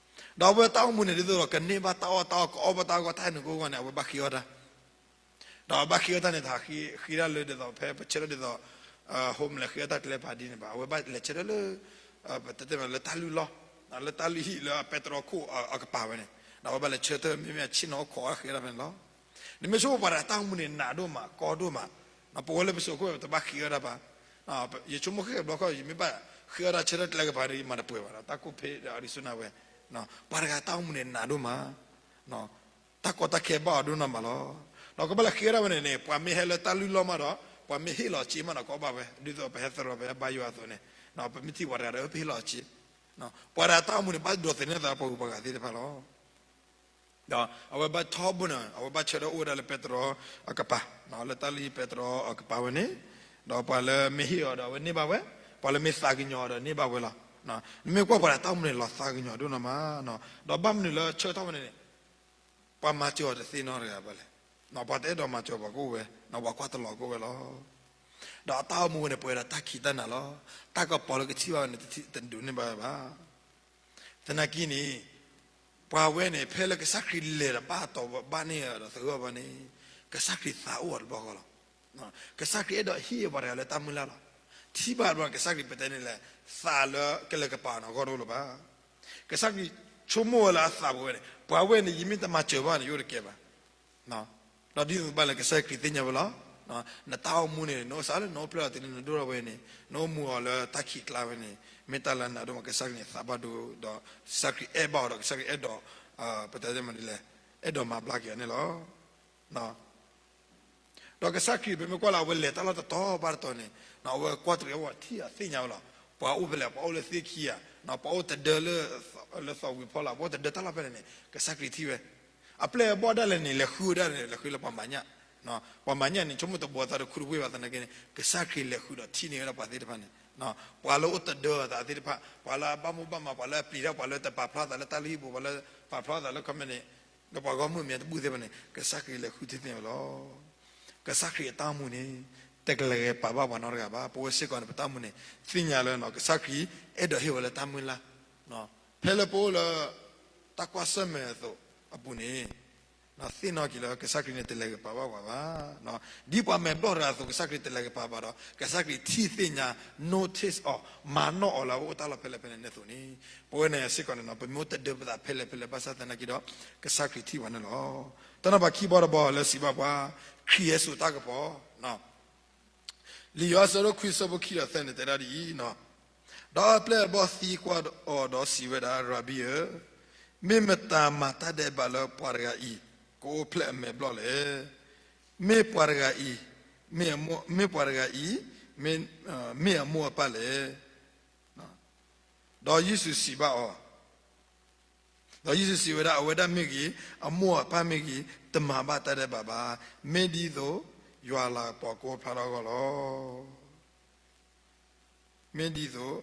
ဒီးအဝဲတၢ်အိၣ်မူန့ၣ် ဒ်သိးဒီးကန့ၢ်ဘၣ်တၢ်အီၣ်တၢ်အီ ကအီၣ်ဘၣ်တၢ်အီၣ် တၢ်ဟဲနုာ်ကိးဂီၢ်န့ၣ် အဝဲဘၣ်ဃ့အီၣ်တၢ် ဒီးအဘၣ်ဃ့အီၣ်တၢ်န့ၣ် တဃ့ဒၣ်လၢဒ်သိး ဖဲပဆၢထၢၣ်ဒ်သိး homeless ဃ့အီၣ်တၢ်ကျဲပာ်ဒ်န့ၣ်ဘၣ်, အဝဲဘၣ်လဲၤဆၢထၢၣ်လၢ ပတဲတ့ၢ်မးလၢတၢ်လုၢ်လီၢ်, လၢတၢ်လုၢ်ဟံၣ်လၢပဲတြီခိၣ်အကပၤဝဲန့ၣ်, ဒီးအဝဲဘၣ်လဲၤဆၢထၢၣ် မ့မ့ၢ်အဆ့ၣ်နီၤအိၣ်ခိးအီၣ်ဃ့အီၣ်တၢ်ဖဲန့ၣ်လီၤ. နမ့ၢ်ဆိကမိၣ်ပှၤတဂၤတၢ်အိၣ်မူန့ၣ် နးဒိၣ်မး ကီဒိၣ်မး, ပဝဲလၢပစိာ်ခိၣ်ပတဘၣ်ဃ့အီၣ်တၢ်ဘၣ်, ယဆိကမိၣ်ဃ့ဘျီခီ ယမ့ၢ်ဘၣ်ဃ့အီၣ်တၢ်ဆၢထၢၣ်ကျဲကပၤဒီး ယမၤတပှဲၤဘၣ်ဒီး တၢ်ကိၢ်ဖ့ဒီးအဒံစူနၢ်ဝဲ, ပှၤတဂၤတၢ်အိၣ်မူန့ၣ် နးဒိၣ်မး တၢ်ကီတၢ်ခဲဘၣ်အီၤဒိၣ်နီၢ်မးလီၤ. ဒီးကဘၣ်လဲၤဃ့အီၣ်တၢ်ဝဲန့ၣ်န့ၣ် ပှၤမ့ၢ်ဟဲလၢတၢ်လုၢ်လီၢ်မးဒီး ပှၤမ့ၢ်ဟ့ၣ်လီၤစ့မးဒီး ကအီၣ်ဘၣ်ဝဲ, ဒ်သိးပဟဲသရိာ် ပဟဲဘါယွၤအသိးန့ၣ်, ပမ့ၢ်ထံၣ်ပှၤတဂၤဒီး ပဟ့ၣ်လီၤစ့, ပှၤတဂၤတၢ်အိၣ်မူန့ၣ် ဘၣ်ဒိးသန့ၤသးပှၤဂုၤပှၤဂၤသ့ၣ်တဖၣ်လီၤ. ဒီးအဝဲဘၣ်ထီဘိန့ၣ် အဝဲဘၣ်ဆၢထၢၣ်အိၣ်ဝဲဒၣ်လၢပဲတြီအကပၤ, လၢတၢ်လုၢ်ဟံၣ်ပဲတြီအကပၤဝဲန့ၣ်, ဒီးပှၤလၢမ့ၢ်ဟ့ၣ်အီၤဒီး အဝဲန့ၢ်ဘၣ်ဝဲ, ပှၤလၢမ့ၢ်သးကညီၤအီၤဒီးန့ၢ်ဘၣ်ဝဲလီၤ. နမ့ၢ်ကွၢ်ပှၤတဂၤတၢ်အိၣ်မူန့ၣ် လီၤသးကညီၤဒိၣ်နီၢ်မး, ဒီးဘၣ်မနုၤလၢဆၢကတီၢ်ဝဲန့ၣ်န့ၣ် ပှၤမၤစၢၤအီၤတသ့နီတဂၤဘၣ်လဲၣ်. ပှၤတအဲၣ်ဒိးမၤစၢၤပှၤကအိၣ်ဝဲ, ပှၤကွၢ်တလီၤကအိၣ်ဝဲလီၤ. ဒီးအတၢ်အိၣ်မူဝဲန့ၣ် ပှဲၤဒီးတၢ်ခံးတၢ်နၤလီၤ. တၢ်ကပီၤလၢကထံၣ်ဘၣ်ဝဲန့ၣ် တဒိးန့ၢ်ဘၣ်ဝဲဘၣ်. သနာ်က့န့ၣ် ပှၤဝဲန့ၣ် ဖဲလၢကစၢ်ခရံာ်လဲၤဒီးဘၣ်တီၤဘၣ်န့ၢ်ဒီးသဂၢၢ်ဘၣ်န့ၣ် ကစၢ်ခရံာ်သးအိၣ်အီၤတဘျီဃီလီၤ. ကစၢ်ခရံာ်အဲၣ်ဒိးဟ့ၣ်ပှၤတဂၤလၢတၢ်မုၢ်လၢ်လီၤ. ထံၣ်ဘၣ်တဘျီန့ၣ် ကစၢ်ခရံာ်ပတဲန့ၣ်လဲၣ်, သးလၢကလဲၤကပၤန့ၣ် အဂီၢ်တအိၣ်လၢၤဘၣ်. ကစၢ်ခရံာ်ဆိကမိၣ်ဝဲလၢအသးပူၤဝဲန့ၣ် ပှၤဝဲန့ၣ် ယမ့ၢ်တမၤစၢၤဘၣ်န့ၣ် ယအိၣ်တကဲဘၣ်. ဒီးဒ်သိးဘၣ်လဲၣ် ကစၢ်ခရံာ်သ့ၣ်ညါဝဲလီၤ. နတၢ်အိၣ်မူန့ၣ် နအိၣ်စးလၢနအိၣ်ဖျဲၣ်လီၤတုၤလၢနဒိၣ်ထီၣ်ဝဲန့ၣ် နအိၣ်မူအီၤလၢတၢ်ခံးကျါဝဲန့ၣ် မ့ၢ်တၢ်လၢနးဒိၣ်မး ကစၢ်ခရံာ်န့ၣ်သးဘၣ်ဒိဒီး ကစၢ်ခရံာ်အဲၣ်ဘၣ်အီၤဒီး ကစၢ်ခရံာ်အဲၣ်ဒိး ပတဲမနုၤလဲၣ်, အဲၣ်ဒိးမၤဘျါက့ၤအီၤန့ၣ်လီၤ. ဒီးကစၢ်ခရံာ် ပမ့ၢ်ကွၢ်လၢအဝဲလဲၤတၢ်လီၢ်တတီၤဘၣ်တတီၤန့ၣ် အဝဲကွၢ်တရံးအဝဲထံၣ်အီၤသ့ၣ်ညါဝဲလီၤ. ပှၤအိၣ်ဖဲလဲၣ်, ပှၤအိၣ်လၢသ့ၣ်ခံဧါ, ပှၤအိၣ်တဒၢလၢ လၢသီဝံၤဖီလာ်, ပှၤအိၣ်တဒၢတၢ်လီၢ်ဖဲလဲၣ်န့ၣ် ကစၢ်ခရံာ်ထံၣ်ဝဲ. အပျဲၢ်အဘီၣ်ဒၣ်လဲာ်န့ၣ် လဲၤဃုဝဲဒၣ်န့ၣ် လဲၤဃုလၢပှၤမၤညၣ်, ပှၤမၤညၣ်န့ၣ် ဆိကမိၣ်တဘိသးတခူတဝ့ၢ်ဘၣ်သနာ်က့န့ၣ် ကစၢ်ခရံာ်လဲၤဃုာ်ဒီးထံၣ်န့ၢ်ဝဲဒၣ်ပှၤသ့ၣ်တဖၣ်န့ၣ်, ပှၤလၢအိၣ်တဒၢအသးသ့ၣ်တဖၣ်, ပှၤလၢအဘၣ်မိၣ်ဘၣ်မး, ပှၤလၢအပျံၤတၢ်, ပှၤလၢတပာ်ဖျါသးလၢတၢ်လုၢ်ဟံၣ်ပူၤ, ပှၤလၢပာ်ဖျါသးလၢခီမ့ၢ်န့ၣ် လၢပှၤဂီၢ်မုၢ်အမဲာ်တဘူၣ်သ့ၣ်တဖၣ်န့ၣ် ကစၢ်ခရံာ်လဲၤဃုထံၣ်န့ၢ်ဝဲလီၤ. ကစၢ်ခရံာ်အတၢ်အိၣ်မူန့ၣ် တကလဲၤကပၤဘၣ်ပှၤနီတဂၤဘၣ်. ပဝဲစ့ၢ်ကီးန့ၣ် ပတၢ်အိၣ်မူန့ၣ် သ့ၣ်ညါလၢ ကစၢ်ခရံာ်အဲၣ်ဒိးဟ့ၣ်ဝဲလၢတၢ်မုၢ်လၢ်, ဖဲလၢပအိၣ်လၢ တၢ်ကွၢ်ဆၢၣ်မဲာ်အသိးအပူၤန့ၣ် သ့ၣ်နီၣ်က့ၤလၢကစၢ်ခရံာ်န့ၣ် တလဲၤကပၤဘၣ်ပှၤဘၣ်. ဒ်ပှၤမဲာ်ဘျီၣ်တဂၤအသိး ကစၢ်ခရံာ်တလဲၤကပၤဘၣ်ဒီး ကစၢ်ခရံာ်ထံၣ်သ့ၣ်ညါ notice အီၤ, မၤနီၣ်အီၤလၢအအိၣ်တၢ်လီၢ်ဖဲလဲၣ်ဖဲလဲၣ်န့ၣ်အသိးန့ၣ်, ပဝဲန့ၣ်စ့ၢ်ကီးန့ၣ် ပမ့ၢ်အိၣ်တဒၢပသးဖဲလဲၣ်ဖဲလဲၣ်ဘၣ်ဆၣ်သနာ်က့ဒီး ကစၢ်ခရံာ်ထံၣ်ပှၤန့ၣ်လီၤ. တၢ်နီၤဖးခံဘီတဘီလၢစံးဘၣ်ပှၤ ခရံာ်ဟဲစိာ်တၢ်ကပီၤ လံာ်ယိၤဟၣ်အဆၢဒိၣ်ခွံအဆၢဖိခံဒီးသၢန့ၣ် တဲဒၣ်ဒ်အံၤ, ဒီးအပျဲၢ်အဘီၣ်သံကွၢ်အီၤဒီးစံးဝဲဒၣ်, ရၤဘံဧၢ, မ့ၢ်မတၤမၤတၢ်ဒဲးဘးလၢပှၤတဂၤအံၤ ကအိၣ်ဖျဲၣ်အမဲာ်ဘျီၣ်လဲၣ်. မ့ၢ်ပှၤတဂၤအံၤ, မ့ၢ်ပှၤတဂၤအံၤ, မ့ၢ်အမိၢ်အပၢ်လဲၣ်. ဒီးယ့ၣ်ၡူးစံးဘၣ်အီၤ, ဒီးယ့ၣ်ၡူးစံးဝဲဒၣ်, အဝဲဒၣ်မ့ၢ်ဂ့ၤ, အမိၢ်အပၢ်မ့ၢ်ဂ့ၤ, တမၤဘၣ်တၢ်ဒဲးဘးဘၣ်. မ့ၢ်ဒ်သိးယွၤအလၤကပီၤကအိၣ်ဖျါထီၣ်အဂီၢ်လီၤ. မ့ၢ်ဒ်သိး,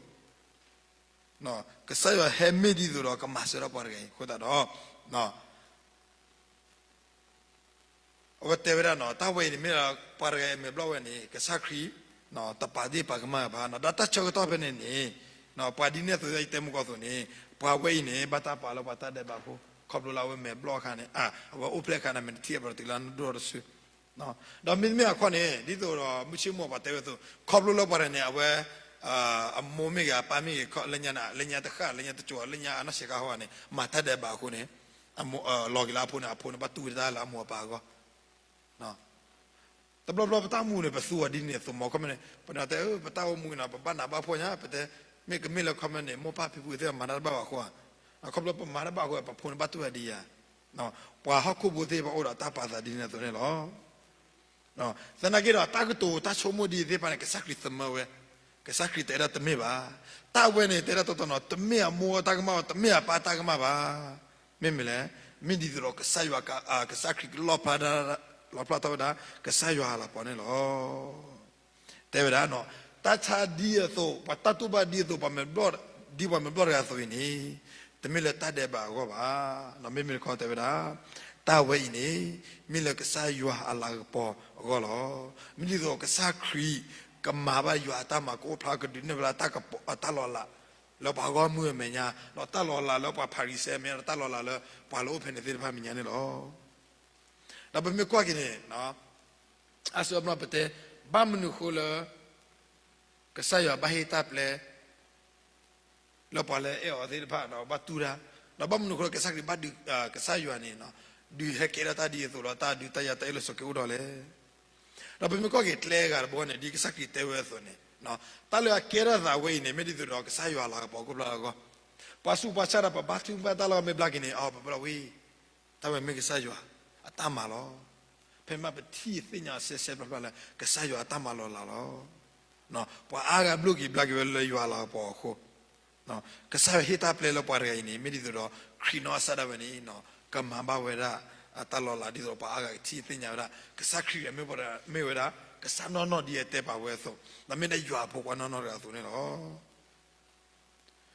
ကစၢ်ယွၤဟဲမ့ၢ်ဒ်သိးဒီးကမၤစၢၤထီၣ်ပှၤတဂၤအံၤအဃိသတးဒီး အဝဲတဲဝဲဒၣ်နီၤ, တၢ်ဝဲအံၤန့ၣ် မ့ၢ်ဒၣ်ပှၤတဂၤအံၤအမဲာ်ဘျီၣ်ဝဲန့ၣ် ကစၢ်ခရံာ် တပာ်ဒ့ၣ်ပာ်ကမၣ်ဘၣ်နီၤ. ဒီးတၢ်ဆၢကတီၢ်ဖဲန့ၣ်န့ၣ် ပှၤဒ်န့ၣ်အသိး ယတဲမုၢ်ကီၢ်အသိးန့ၣ် ပှၤဝဲအံၤန့ၣ် ဘၣ်တၢ်ပာ်လၢပှၤတၢ်ဒဲးဘးအဃိ ခီဖျိလၢအဝဲမဲာ်ဘျီၣ်အခါန့ၣ် အဝဲအိၣ်ဖျဲၣ်အခါန့ၣ် မ့ၢ်တထံၣ်အဘျီတတုၤလၢနဒိၣ်ထီၣ်တစု ဒီးမ့တမ့ၢ်အခီန့ၣ် ဒ်သိးဒီးမုၢ်ဆ့ၣ်မုၢ်ပှၤတဲဝဲအသိး ခီဖျိလၢပှၤတဂၤန့ၣ် အဝဲ အမိၢ်မ့ၢ်ဂ့ၤ အပၢ်မ့ၢ်ဂ့ၤ လၢညါ လၢညါတဃၣ် လၢညါတကၠီၤ လၢညါအနီၢ်ဆံးခါဟီန့ၣ် မၤတၢ်ဒဲးဘးအဃိန့ၣ် လီၤက့ၤလၢအဖိန့ၣ် အဖိန့ၣ် ဘၣ်တူၢ်ဝဲတၢ်လၢအမိၢ်အပၢ်အဂီၢ် တဘျီဘျီပတၢ်အိၣ်မူန့ၣ် ပသူအီၤဒ်န့ၣ်အသိးမး ခီမ့ၢ်န့ၣ် ပတဲ ပတၢ်အိၣ်မူန့ၣ် ပဘၣ်နးဘၣ်ဖှီၣ်ညါ ပတဲ မ့ၢ်ကမ့ၢ်လၢခီမ့ၢ်န့ၣ် မိၢ်ပၢ်ဖံဖုသ့ၣ်မၤတၢ်တဘၣ်ဘၣ်အဃိဧါ, ခီဖျိပမၤတၢ်ဘၣ်အဃိ ပဖိန့ၣ်ဘၣ်တူၢ်ဝဲဒ်ယၤ, ပှၤဟီၣ်ခိၣ်ဖိသ့ၣ်တဖၣ်အိၣ်ဒီးတၢ်ပာ်သးဒ်န့ၣ်အသိးန့ၣ်လီၤ. သနာ်က့ဒီး တၢ်ကတိၤတၢ်ဆိကမိၣ်ဒ်အံၤသ့ၣ်တဖၣ်န့ၣ် ကစၢ်ခရံာ်သမၢဝဲ, ကစၢ်ခရံာ်တဲဒၣ်တမ့ၢ်ဘၣ်. တၢ်ဝဲန့ၣ် တဲဒၣ်တီတီနီၤ တမ့ၢ်အမိၢ်တၢ်ကမၣ်ဘၣ် တမ့ၢ်အပၢ်တၢ်ကမၣ်ဘၣ်. မ့မ့ၢ်လဲၣ်, မ့ၢ်ဒ်သိးဒီးကစၢ်ယွၤ ကစၢ်ခရံာ်လီၣ်ဖျါထီၣ်ဝဲဒၣ် ကစၢ်ယွၤအလၤကပီၤန့ၣ်လီၤ. တဲဝဲဒၣ်, တၢ်ဆါဒ်အသိး ပှၤတၢ်တူၢ်ဘၣ်ဒ်အသိး ပှၤမဲာ်ဘျီၣ် ဒ်ပှၤမဲာ်ဘျီၣ်တဂၤအသိးအံၤန့ၣ်, တမ့ၢ်လၢတၢ်ဒဲးဘးအဂီၢ်ဘၣ်. မ့မ့ၢ်တခီတဲဝဲဒၣ်, တၢ်ဝဲအံၤန့ၣ် မ့ၢ်လၢကစၢ်ယွၤအလၤကပီၤအဂီၢ်လီၤ. မ့ၢ်ဒ်သိးကစၢ်ခရံာ် ကမၤဘၣ်ယွၤအတၢ်မၤ ကအိၣ်ဖျါကဒုးနဲၣ်ဖျါတၢ်ကပီၤ တၢ်လီၤလး လၢပှၤဂီၢ်မုၢ်အမဲာ်ညါ, ဒီးတၢ်လီၤလးလၢပှၤဖၤရံၤၡဲအမဲာ်ညါ, ဒီးတၢ်လီၤလးလၢပှၤလၢအိၣ်ဖဲန့ၣ်သ့ၣ်တဖၣ်မဲာ်ညါန့ၣ်လီၤ. ဒီးပမ့ၢ်ကွၢ်က့ၤန့ၣ်, အါစုအါဘျီပတဲ, ဘၣ်မနုၤဃိလၢ ကစၢ်ယွၤဘၣ်ဟ့ၣ်တၢ်ပျဲ လၢပှၤလၢအအဲၣ်အီၤသ့ၣ်တဖၣ်ဒီးဘၣ်တူၢ်တၢ်, ဒီးဘၣ်မနုၤဃိလၢကစၢ်ခရံာ်ဘၣ်ဒုး, ကစၢ်ယွၤန့ၣ်, ဒုးဟဲကဲထီၣ်တၢ်ဒ်အသိးဒီးတၢ်ဒုးတၢ်ယၤတၢ်အ့ၣ်လိာ်ဆိးက့အိၣ်ဒီးလဲၣ်. ဒီးပမ့ၢ်ကွၢ်က့ၤကျဲအဂၤတဘိန့ၣ် ဒ်ကစၢ်ခရံာ်တဲဝဲအသိးန့ၣ်, တၢ်လၢအကဲထီၣ်သးဝဲအံၤန့ၣ် မ့ၢ်ဒ်သိးဒီးကစၢ်ယွၤအလၤကပီၤကအိၣ်ဖျါထီၣ်အဂီၢ်, ပှၤဆူးပှၤဆါဒီးပဘၣ်တူၢ်ဘၣ်တၢ်လီၢ်မ့ၢ်ဘျါက့ၤန့ၣ် အီၤပဘၣ်ဝဲ တၢ်ဝဲမ့ၢ်ကစၢ်ယွၤအတၢ်မၤလီၤ. ဖဲမ့ၢ်ပထံၣ်သ့ၣ်ညါအီၤစဲစဲဖျါဖျါလၢ ကစၢ်ယွၤအတၢ်မၤလီၤလးလီၤ. ပှၤအါဂၤဘျုးက့ၤဘျါက့ၤဝဲလၢယွၤအလၤကပီၤအဃိ, ကစၢ်ယွၤဟ့ၣ်တၢ်ပျဲလၢပှၤတဂၤအံၤန့ၣ် မ့ၢ်ဒ်သိးဒီး ခရံာ်နီၢ်အစၢ်ဒၣ်ဝဲန့ၣ် ကမၤဘၣ်ဝဲဒၣ်အတၢ်လီၤလး ဒ်သိးဒီးပှၤအါဂၤကထံၣ်သ့ၣ်ညါဝဲဒၣ် ကစၢ်ခရံာ်အမ့ၢ်ပှၤ မ့ၢ်ဝဲဒၣ် ကစၢ်နီၢ်နီၢ်ဒ်အတဲပာ်ဝဲအသိး, ဒီးမ့ၢ်ဒၣ်ယွၤအဖိခွါနီၢ်နီၢ်တဂၤအသိးန့ၣ်လီၤ.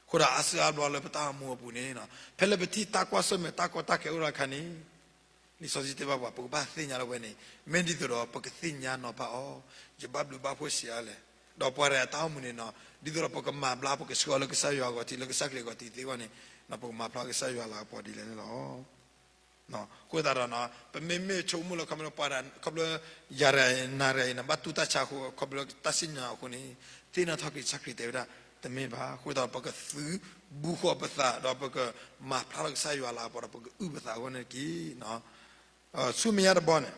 အဃိဒီးအါစုအါဘျီလၢပတၢ်အိၣ်မူအပူၤန့ၣ်, ဖဲလၢပထံၣ်တၢ်ကွၢ်ဆၢၣ်မဲာ်တၢ်ကီတၢ်ခဲအိၣ်ဒီးအခါန့ၣ်, လံာ်စီဆှံတဲဘၣ်ပှၤ ပကဘၣ်သ့ၣ်ညါလၢဝဲန့ၣ် မ့ၢ်ဒ်သိးဒီးပကသ့ၣ်ညါနီၤဖးအီၤ, ယဘၣ်ဘျုးဘၣ်ဖှိၣ်ဆံးအါလဲၣ်. ဒီးပှၤတဂၤအတၢ်အိၣ်မူန့ၣ်, ဒ်သိးဒီးပကမၤဘျါ ပကဆှၢအီၤလၢကစၢ်ယွၤအဂီၢ်ထံး လၢကစၢ်ခရံာ်အဂီၢ်ထံးသ့အဂီၢ်န့ၣ်, ပကမၤဘျါကစၢ်ယွၤအလၤကပီၤဒ်လဲၣ်န့ၣ်လီၤ. အဃိသတးဒီး ပမ့မ့ၢ်ဆိကမိၣ်လၢခီဖျိပှၤဒၣ် ခီဖျိယၤတဂၤအံၤ နၤတဂၤအံၤ နဘၣ်တူၢ်တၢ်ဆါအဃိ ခီဖျိတၢ်စံၣ်ညီၣ်အဃိန့ၣ် သ့ၣ်နီၣ်ထီၣ်က့ၤကစၢ်ခရံာ်တဲဝဲဒၣ် တမ့ၢ်ဘၣ်. အဃိသတးဒီး ပကသုးဘူးဃီၤပသး ဒီးပကမၤဖျါထီၣ်ကစၢ်ယွၤလၤကပီၤဒီး ပကအုၣ်ပသးအဂီၢ်န့ၣ်တက့ၢ်. ဆူမဲာ်ညါတဘီန့ၣ်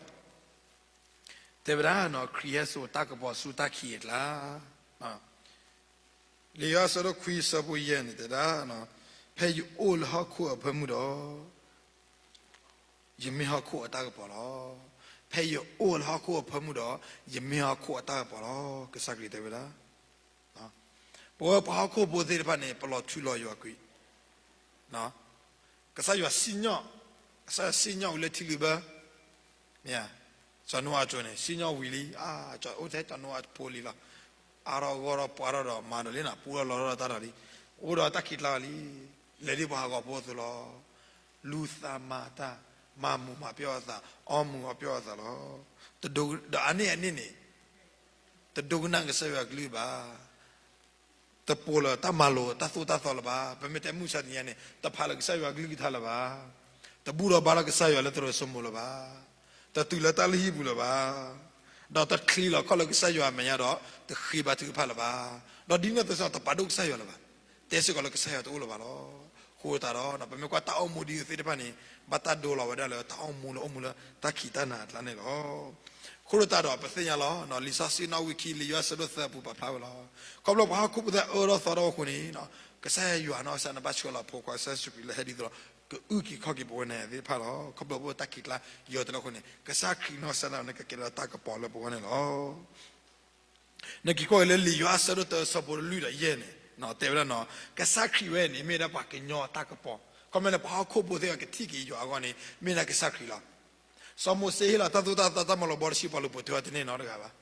တဲဝဲဒၣ် ခရံာ်ဟဲစိာ်တၢ်ကပီၤဆူတၢ်ခံးအကျါ လံာ်ယိၤဟၣ်အဆၢဒိၣ်ခွံအဆၢဖိယဲၢ်န့ၣ်တဲဒၣ်, ဖဲယအိၣ်လၢဟီၣ်ခိၣ်အဖၢမုၢ်ဒီး ယမ့ၢ်ဟီၣ်ခိၣ်အတၢ်ကပီၤလီၤ. ဖဲယအိၣ်လၢဟီၣ်ခိၣ်အဖၢမုၢ်ဒီး ယမ့ၢ်ဟီၣ်ခိၣ်အတၢ်ကပီၤလီၤ. ကစၢ်ခရံာ်တဲဝဲဒၣ် ပဝဲပှၤဟီၣ်ခိၣ်ဖိသ့ၣ်တဖၣ်န့ၣ် ပလီၤထူလီၤယိာ်ကွံာ်, ကစၢ်ယွၤစံၣ်ညီၣ်, ကစၢ်ယွၤစံၣ်ညီၣ်ဝံၤလၢထံလုၢ်ဘၢ, မ့ၢ်ဧါ, စီၤနိအၤအစိၤန့ၣ် စံၣ်ညီၣ်ဝံၤလံ, အၢ အိၣ်ထဲစီၤနိအၤဖိလံလီၤ. အါထီၣ်ဂီၢ်ထီၣ်ပှၢ်ထီၣ်ဒီးမၤဒီးလံနီၤ, ပူထီၣ်လီၤထီၣ်တၢ်ဒီးလံ, အိၣ်ဒီးတၢ်ခံးကျါလံ, လဲၤဒ်ပှၤဟးဂီၤဖိအသိးလီၤ. လူၤသးမၤတၢ်, မၤမူးမၤပျီၢ်အသး, အီမူးအီပျီၢ်အသးလီၤ. ဒီးအါန့ၢ်အန့ၣ်န့ၣ် တဒိကနၣ်ကစၢ်ယွၤကလုၢ်ဘၣ်. တပိာ်လၢတၢ်မၤလိာ်တၢ်သိၣ်တၢ်သီလၢၤဘၣ်. ပမ့ၢ်တဲမုၢ်ဆါတနံၤညါန့ၣ် တဖးလၢကစၢ်ယွၤကလုၢ်ကထါလၢၤဘၣ်. တဘူၣ်ထီၣ်ဘါထီၣ်ကစၢ်ယွၤလၢသရိာ်စိမိၤလၢၤဘၣ်. တတုၤလၢတၢ်လုၢ်ဟံၣ်ပူၤလၢၤဘၣ်. ဒီးတချံးလီၤခီၣ်လၢကစၢ်ယွၤအမဲာ်ညါဒီး တဃ့ဘါထုကဖၣ်လၢၤဘၣ်. ဒီးဒ်န့ၣ်အသိးစ့ၢ်ကီး တပာ်ဒိၣ်ကစၢ်ယွၤလၢၤဘၣ်. တဲစ့ၢ်ကီးလၢကစၢ်ယွၤတအိၣ်လၢၤဘၣ်လီၤ. အဃိသတးဒီး ပမ့ၢ်ကွၢ်တၢ်အိၣ်မူဒ်အံၤသ့ၣ်တဖၣ်န့ၣ် ဘၣ်တၢ်ဒိလီၤဝဲဒၣ်လၢတၢ်အိၣ်မူလၢအိၣ်မူလၢတၢ်ခံးတၢ်နၤအကျါန့ၣ်လီၤ. အဃိသတးဒီး ပသ့ၣ်ညါလီၤ. လံာ်စီဆှံနီၣ်ဝံာ်ခံ လံာ်ယိၤဟၣ်အဆၢဒိၣ်သၢအပူၤပာ်ဖျါဝဲလီၤ. ခီဖျိပှၤဟီၣ်ခိၣ်ဖိသ့ၣ်အၢထီၣ်သီထီၣ်အဃိန့ၣ် ကစၢ်ယွၤနီၢ်ကစၢ်ဒၣ်ဘၣ်ဆှၢလီၤအဖိခွါကစၢ်ယ့ၣ်ၡူးခရံာ်လၢဟဲဒ်သိးဒီး ကအုၣ်က့ၤခီၣ်က့ၤပဝဲန့ၣ်သ့ၣ်တဖၣ်လီၤ. ခီဖျိပတၢ်ခံးကျါယိာ်တလၢအဃိန့ၣ် ကစၢ်ခရံာ်နီၢ်ကစၢ်ဒၣ်န့ၣ် ကကဲထီၣ်တၢ်ကပီၤလၢပဝဲန့ၣ်လီၤ. နက့ၤကွၢ်က့ၤလၢလံာ်ယိၤဟၣ်အဆၢဒိၣ်တၢအဆၢဖိလွံၢ်ဒီးယဲၢ်န့ၣ် တဲဝဲဒၣ်နီၤ, ကစၢ်ခရံာ်ဝဲန့ၣ် မ့ၢ်ဒၣ်ပှၤကညီအတၢ်ကပီၤ. ခီမ့ၢ်န့ၣ် ပှၤဟီၣ်ခိၣ်ဖိသ့ၣ်တဖၣ်ကထံၣ်က့ၤယွၤအဂီၢ်န့ၣ် မ့ၢ်ဒၣ်ကစၢ်ခရံာ်လီၤ. စီၤမိၤၡ့ဟ့ၣ်လီၤတၢ်သိၣ်တၢ်သီတၢ်မၤလိာ်ဘီတဆံ ပှၤလူၤပိာ်ထွဲအီၤတန့ၢ်နီတဂၤဘၣ်.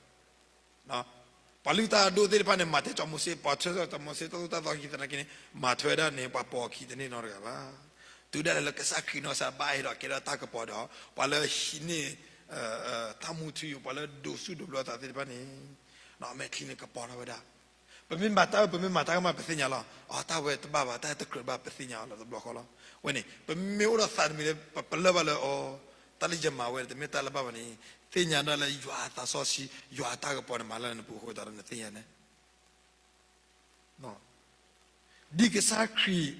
ပှၤလုၢ်တၢ်အဒိၣ်သ့ၣ်တဖၣ်န့ၣ် မၤတဲစီၤမိၤၡ့ ပှၤထွဲစီၤမိၤၡ့တၢ်သိၣ်တၢ်သီခံသနာ်က့န့ၣ် မၤထွဲဝဲဒၣ်န့ၣ် ပှၤပိာ်အခံတန့ၢ်နီတဂၤဘၣ်. တုၤဒၣ်လဲာ်လၢကစၢ်ခရံာ်နီၢ်ကစၢ်ဘၣ်ဟဲဒီးကဲထီၣ်တၢ်ကပီၤဒီး ပှၤလၢဟံးန့ၢ် တၢ်မူထူယိာ် ပှၤလၢဒိးဆူၣ်ဒိးဘျၢသးသ့ၣ်တဖၣ်န့ၣ် အမဲာ်ချံန့ၣ်ကပီၤထီၣ်ဝဲဒၣ်. ပမ့ၢ်မၤတၢ်အၢ ပမ့ၢ်မၤတၢ်ကမၣ် ပသ့ၣ်ညါလီၤ. အတၢ်ဝဲတဘၣ်ဘၣ် တၢ်တကြၢးဘၣ် ပသ့ၣ်ညါအီၤလီၤတဘျီဃီလီၤ. ဝဲန့ၣ် ပမ့ၢ်အိၣ်ဒီးသးတမံၤလၢ ပပလၢၢ်ဘၣ်လၢအီၤ တၢ်လၢယမၤဝဲ တမ့ၢ်တၢ်လၢဘၣ်ဘၣ်န့ၣ် သ့ၣ်ညါဒၣ်လၢယွၤအသးစီဆှံ ယွၤအတၢ်ကပီၤန့ၣ် မၤလၢနပူၤအဃိသတးဒီးနသ့ၣ်ညါန့ၣ် ဒ်ကစၢ်ခရံာ်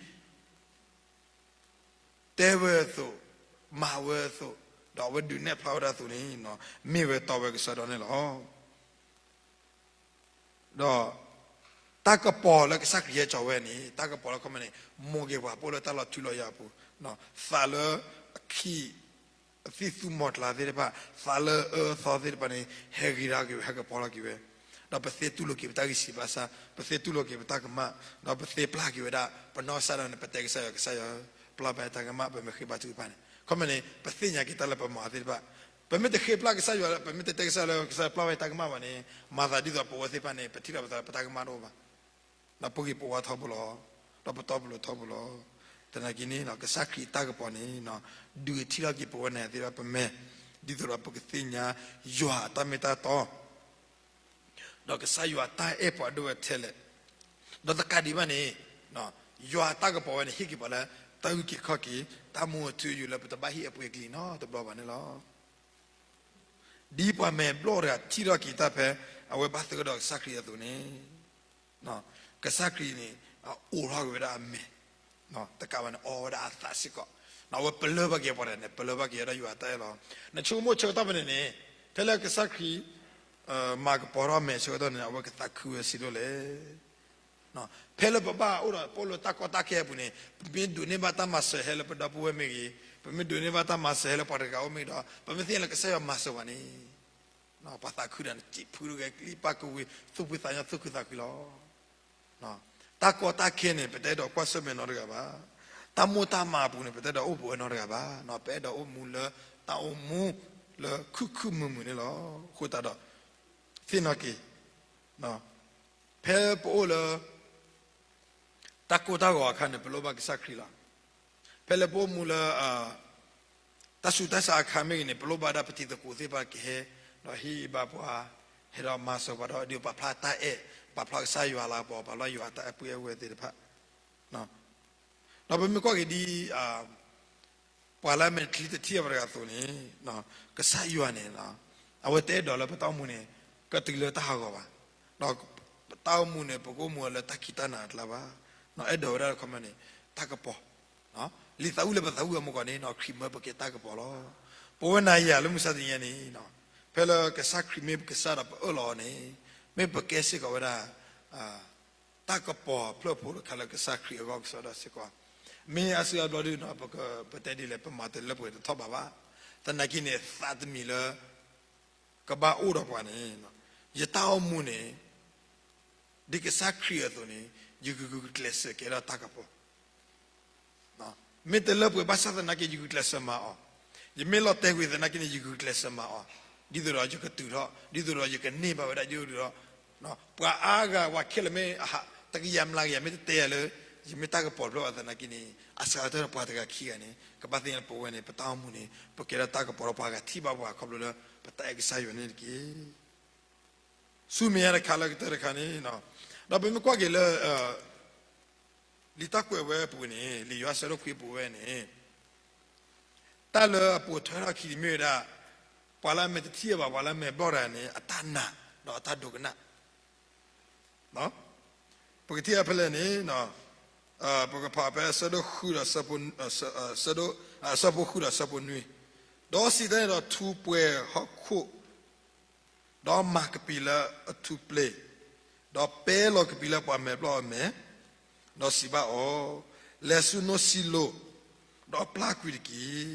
တဲဝဲအသိး, မၤဝဲအသိး, ဒီးအဝဲဒုးနဲၣ်ဖျါဝဲဒၣ်အသိးန့ၣ် မ့ၢ်ဝဲတီဝဲကစၢ်ဒီန့ၣ်လီၤ. ဒီးတၢ်ကပီၤလၢကစၢ်ခရံာ်ဟဲစိာ်ဝဲန့ၣ် တၢ်ကပီၤလၢခီမ့ၢ်န့ၣ် မိၢ်က့ၤပှၤပအိၣ်လၢတၢ်လီၤထူလီၤယိာ်အပူၤ, သးလၢအခံ အသံၣ်သူမီၤကျၢ်သ့ၣ်တဖၣ် သးလၢအအၢအသီသ့ၣ်တဖၣ်န့ၣ် ဟဲဂ့ၤထီၣ်က့ၤဝဲ ဟဲကပီၤထီၣ်က့ၤဝဲ, ဒီးပသ့တူၢ်လိာ်က့ၤပတၢ်ဂံၢ်စၢ်ဘါစၢ်, ပသ့တူၢ်လိာ်က့ၤပတၢ်ကမၣ်, ဒီးပသ့ပျၢ်က့ၤဝဲဒၣ် ပနီၢ်ကစၢ်ဒၣ်န့ၣ် ပတဲကစၢ်ယွၤ ကစၢ်ယွၤ ပျၢ်ဘၣ်တၢ်ကမၣ် ပမ့ၢ်ဃ့ဘါထုကဖၣ်န့ၣ် ခီမ့ၢ်န့ၣ် ပသ့ၣ်ညါက့ၤတၢ်လၢပမၤသ့ၣ်တဖၣ်, ပမ့ၢ်တဃ့ပျၢ်ကစၢ်ယွၤ ပမ့ၢ်တတဲကစၢ်လၢ ကစၢ်ယွၤပျၢ်ဘၣ်တၢ်ကမၣ်ဘၣ်န့ၣ် မၤသးဒ်သိးပဝဲသ့ၣ်တဖၣ်န့ၣ် ပထံၣ်လိာ်ပသးလၢပတၢ်ကမၣ်တအိၣ်ဘၣ် ဒီးပဂ့ၤပဝါထီဘိလီၤ, ဒီးပတီပလိၤထီဘိလီၤ. သနာ်က့န့ၣ် ကစၢ်ခရံာ်အတၢ်ကပီၤန့ၣ် ဒုးထံၣ်ထီၣ်က့ၤပဝဲန့ၣ်သ့ၣ်တဖၣ် ပမဲာ် ဒ်သိးဒီးပကသ့ၣ်ညါ ယွၤအတၢ်မ့ၢ်တၢ်တီ ဒီးကစၢ်ယွၤတၢ်အဲၣ်ပှၤဒိၣ်ဝဲထဲလဲၣ်, ဒီးတကးဒံးဘၣ်န့ၣ် ယွၤအတၢ်ကပီၤဝဲန့ၣ် ဟ့ၣ်က့ၤပှၤလၢ တၢ်အုၣ်က့ၤခီၣ်က့ၤ တၢ်မူအထူအယိာ်လၢပတဘၣ်ဟ့ၣ်အပှ့ၤအကလံၤနီတဘျီဘၣ်န့ၣ်လီၤ. ဒ်ပှၤမဲာ်ဘျီၣ်တဂၤထံၣ်ထီၣ်က့ၤတၢ်ဖဲ အဝဲဘၣ်သဂၢၢ်ဒီးကစၢ်ခရံာ်အသိးန့ၣ် ကစၢ်ခရံာ်န့ၣ် အိးထီၣ်က့ၤဝဲဒၣ်အမဲာ်, တကးဘၣ်န့ၣ် အီဝဲဒၣ်အသးစ့ၢ်ကီး, အဝဲပလၢၢ်ဘၣ်က့ၤပှၤတဂၤန့ၣ် ပလၢၢ်ဘၣ်က့ၤဝဲဒၣ်ယွၤအတၢ်အဲၣ်လီၤ. နဆိကမိၣ်ဆၢကတီၢ်ဖဲန့ၣ်န့ၣ် ဖဲလၢကစၢ်ခရံာ် မၤကပီၤထီၣ်အမဲာ်ဆၢကတီၢ်န့ၣ် အဝဲကသးခုဝဲဆံးဒိၣ်လဲၣ်. ဖဲလၢပဘၣ်အိၣ်ဒီးပအိၣ်လၢတၢ်ကီတၢ်ခဲအပူၤန့ၣ် ပမ့ၢ်ဒိးန့ၢ်ဘၣ်တၢ်မၤစၢၤဟဲလၢပဒီပုၢ်ဝဲၢ်မ့ၢ်ဂ့ၤ, ပမ့ၢ်ဒိးန့ၢ်ဘၣ်တၢ်မၤစၢၤဟဲလၢပှၤတဂၤအိၣ်မ့ၢ်ဂ့ၤဒီး ပမ့ၢ်သ့ၣ်ညါလၢကစၢ်ယွၤမၤစၢၤပှၤန့ၣ် ပှၤသးခုတၢ်န့ၣ် စံးဖုတဂဲၤကလံၣ်ပၢ်ကဝံၤ သူၣ်ဖှံသးညီသူၣ်ခုသးခုလီၤ. တၢ်ကီတၢ်ခဲန့ၣ် ပတအဲၣ်ဒိးကွၢ်ဆၢၣ်မဲာ်နီတဂၤဘၣ်. တၢ်မိၢ်တၢ်မၤအပူၤန့ၣ် ပတအဲၣ်ဒိးအိၣ်ပဝဲနီတဂၤဘၣ်. ပအဲၣ်ဒိးအိၣ်မူလၢတၢ်အိၣ်မူလၢခုၣ်ခုၣ်မုာ်မုာ်န့ၣ်လီၤ. အဃိသတးဒီး သ့ၣ်နီၣ်က့ၤ ဖဲပအိၣ်လၢ တၢ်ကိၢ်တၢ်ဂီၤအခါန့ၣ် ပလိၣ်ဘၣ်ကစၢ်ခရံာ်လီၤ. ဖဲလၢပအိၣ်မူလၢ တၢ်ဆူးတၢ်ဆါအခါမ့ၢ်ဂ့ၤန့ၣ် ပလိၣ်ဘၣ်ဒၣ်ပတံၤသကိးသ့ၣ်တဖၣ်ကဟဲ ဒီးဟ့ၣ်ဂံၢ်ဘါပှၤ ဟဲဒီးမၤစၢၤပှၤဒီး ဒ်ပာ်ဖျါတၢ်အဲၣ် ပာ်ဖျါကစၢ်ယွၤလၤကပီၤ ပာ်ဖျါယွၤတၢ်အဲၣ်ပှ့ၤအဲၣ်ဝဲသ့ၣ်တဖၣ် ဒီးပမ့ၢ်ကွၢ်က့ၤဒ် ပှၤလၢအမဲာ်ချံတထံၣ်အီၤဘၣ်တဂၤအသိးန့ၣ်, ကစၢ်ယွၤန့ၣ်, အဝဲတအဲၣ်ဒိးလၢပတၢ်အိၣ်မူန့ၣ် ကတုၤလၢတၢ်ဟးဂီၤဘၣ်. ဒီးပတၢ်အိၣ်မူန့ၣ် ပကအိၣ်မူအီၤလၢတၢ်ခံးတၢ်နၤအကျါဘၣ်. အဲၣ်ဒိးဝဲဒၣ်တခီမ့ၢ်န့ၣ် တၢ်ကပီၤ, လံာ်သးဝံၣ်လၢပသးဝံၣ်အီၤမ့ၢ်ကီးန့ၣ် ခရံာ်မၢပကဲတၢ်ကပီၤလီၤ. ပဝဲနၤယၤလၢမုၢ်ဆါတနံၤညါန့ၣ်, ဖဲလၢကစၢ်ခရံာ်မ့ၢ်ပကစၢ်ဒီးပအၢၣ်လီၤအီၤန့ၣ်, မ့ၢ်ပကဲစ့ၢ်ကီးဝဲဒၣ် တၢ်ကပီၤဖျၢၣ်ဖိတခါလၢကစၢ်ခရံာ်အဂီၢ်ကစီဒီစ့ၢ်ကီး, မ့ၢ်အါစုအါဘျီဒုးန့ၣ် ပတဲဒ်လဲၣ် ပမၤတလၢပှဲၤတထီၣ်ဘးဘၣ်. သနာ်က့န့ၣ် သးတမံၤလၢ ကဘၣ်အိၣ်ဒီးပှၤန့ၣ်, ယတၢ်အိၣ်မူန့ၣ် ဒ်ကစၢ်ခရံာ်အသိးန့ၣ် ယဂုာ်ကျဲးစၢးကဲထီၣ်တၢ်ကပီၤ မ့ၢ်တလၢပှဲၤဘၣ်ဆၣ်သနာ်က့ ယဂုာ်ကျဲးစၢးမၤအီၤ, ယမ့ၢ်လီၤတဲာ်ကွံာ်သနာ်က့န့ၣ် ယဂုာ်ကျဲးစၢးမၤအီၤ, ဒ်သိးဒီးယကတုၤထီၣ်, ဒ်သိးဒီးယကန့ၢ်ဘၣ်ဝဲဒၣ်ယိၣ်ဒုးဒီး, ပှၤအါဂၤပှၤခဲလၢာ်မ့ၢ် တကယၤမျးကယၤမ့ၢ်တတဲယၤလၢ ယမ့ၢ်တၢ်ကပီၤဖျၢၣ်အီၤသနာ်က့န့ၣ် အစှၤကတၢၢ်ဒီးပှၤတဂၤခံဂၤန့ၣ် ကဘၣ်သ့ၣ်ညါလၢပဝဲန့ၣ် ပတၢ်အိၣ်မူန့ၣ် ပကဲထီၣ်တၢ်ကပီၤဒီးပှၤဂၤထံၣ်ဘၣ်ပှၤခီဖျိလၢ ပတၢ်အဲၣ်ကစၢ်ယွၤန့ၣ်တက့ၢ်. ဆူမဲာ်ညါတခါလၢကတၢၢ်တခါန့ၣ်, ဒီးပမ့ၢ်ကွၢ်က့ၤလၢ လံာ်တၢ်ကွဲးဝဲအပူၤန့ၣ် လံာ်ယိၤဟၣ်ဆၢဒိၣ်ခွံအပူၤဝဲန့ၣ်, တၢ်လၢအပိာ်ထွဲထီၣ်အခံန့ၣ်မ့ၢ်ဝဲဒၣ် ပှၤလၢအမဲာ်တထံၣ်အီၤဘၣ် ပှၤလၢအမဲာ်ဘျီၣ်တဂၤန့ၣ် အတၢ်နာ် ဒီးအတၢ်ဒိကနၣ် ပကထံၣ်အဖဲလဲၣ်န့ၣ်, ပကဖးဖဲအဆၢဒိၣ်ဃုဒီး အဆၢဖိဃုဒီးအဆၢဖိနွံ, ဒီးစံးတၢ်န့ၣ်ဒီးထူးပှဲၤဟီၣ်ခိၣ် ဒီးမၤကပံာ်လၢအထူးပျ့ၤ, ဒီးပဲလီၤကပံာ်လၢပှၤမဲာ်ဘျီၣ်အမဲာ်, ဒီးစံးဘၣ်အီၤ, လဲၤဆူနိၣ်စံလိာ်, ဒီးပျၢ်ကွံာ်တက့ၢ်.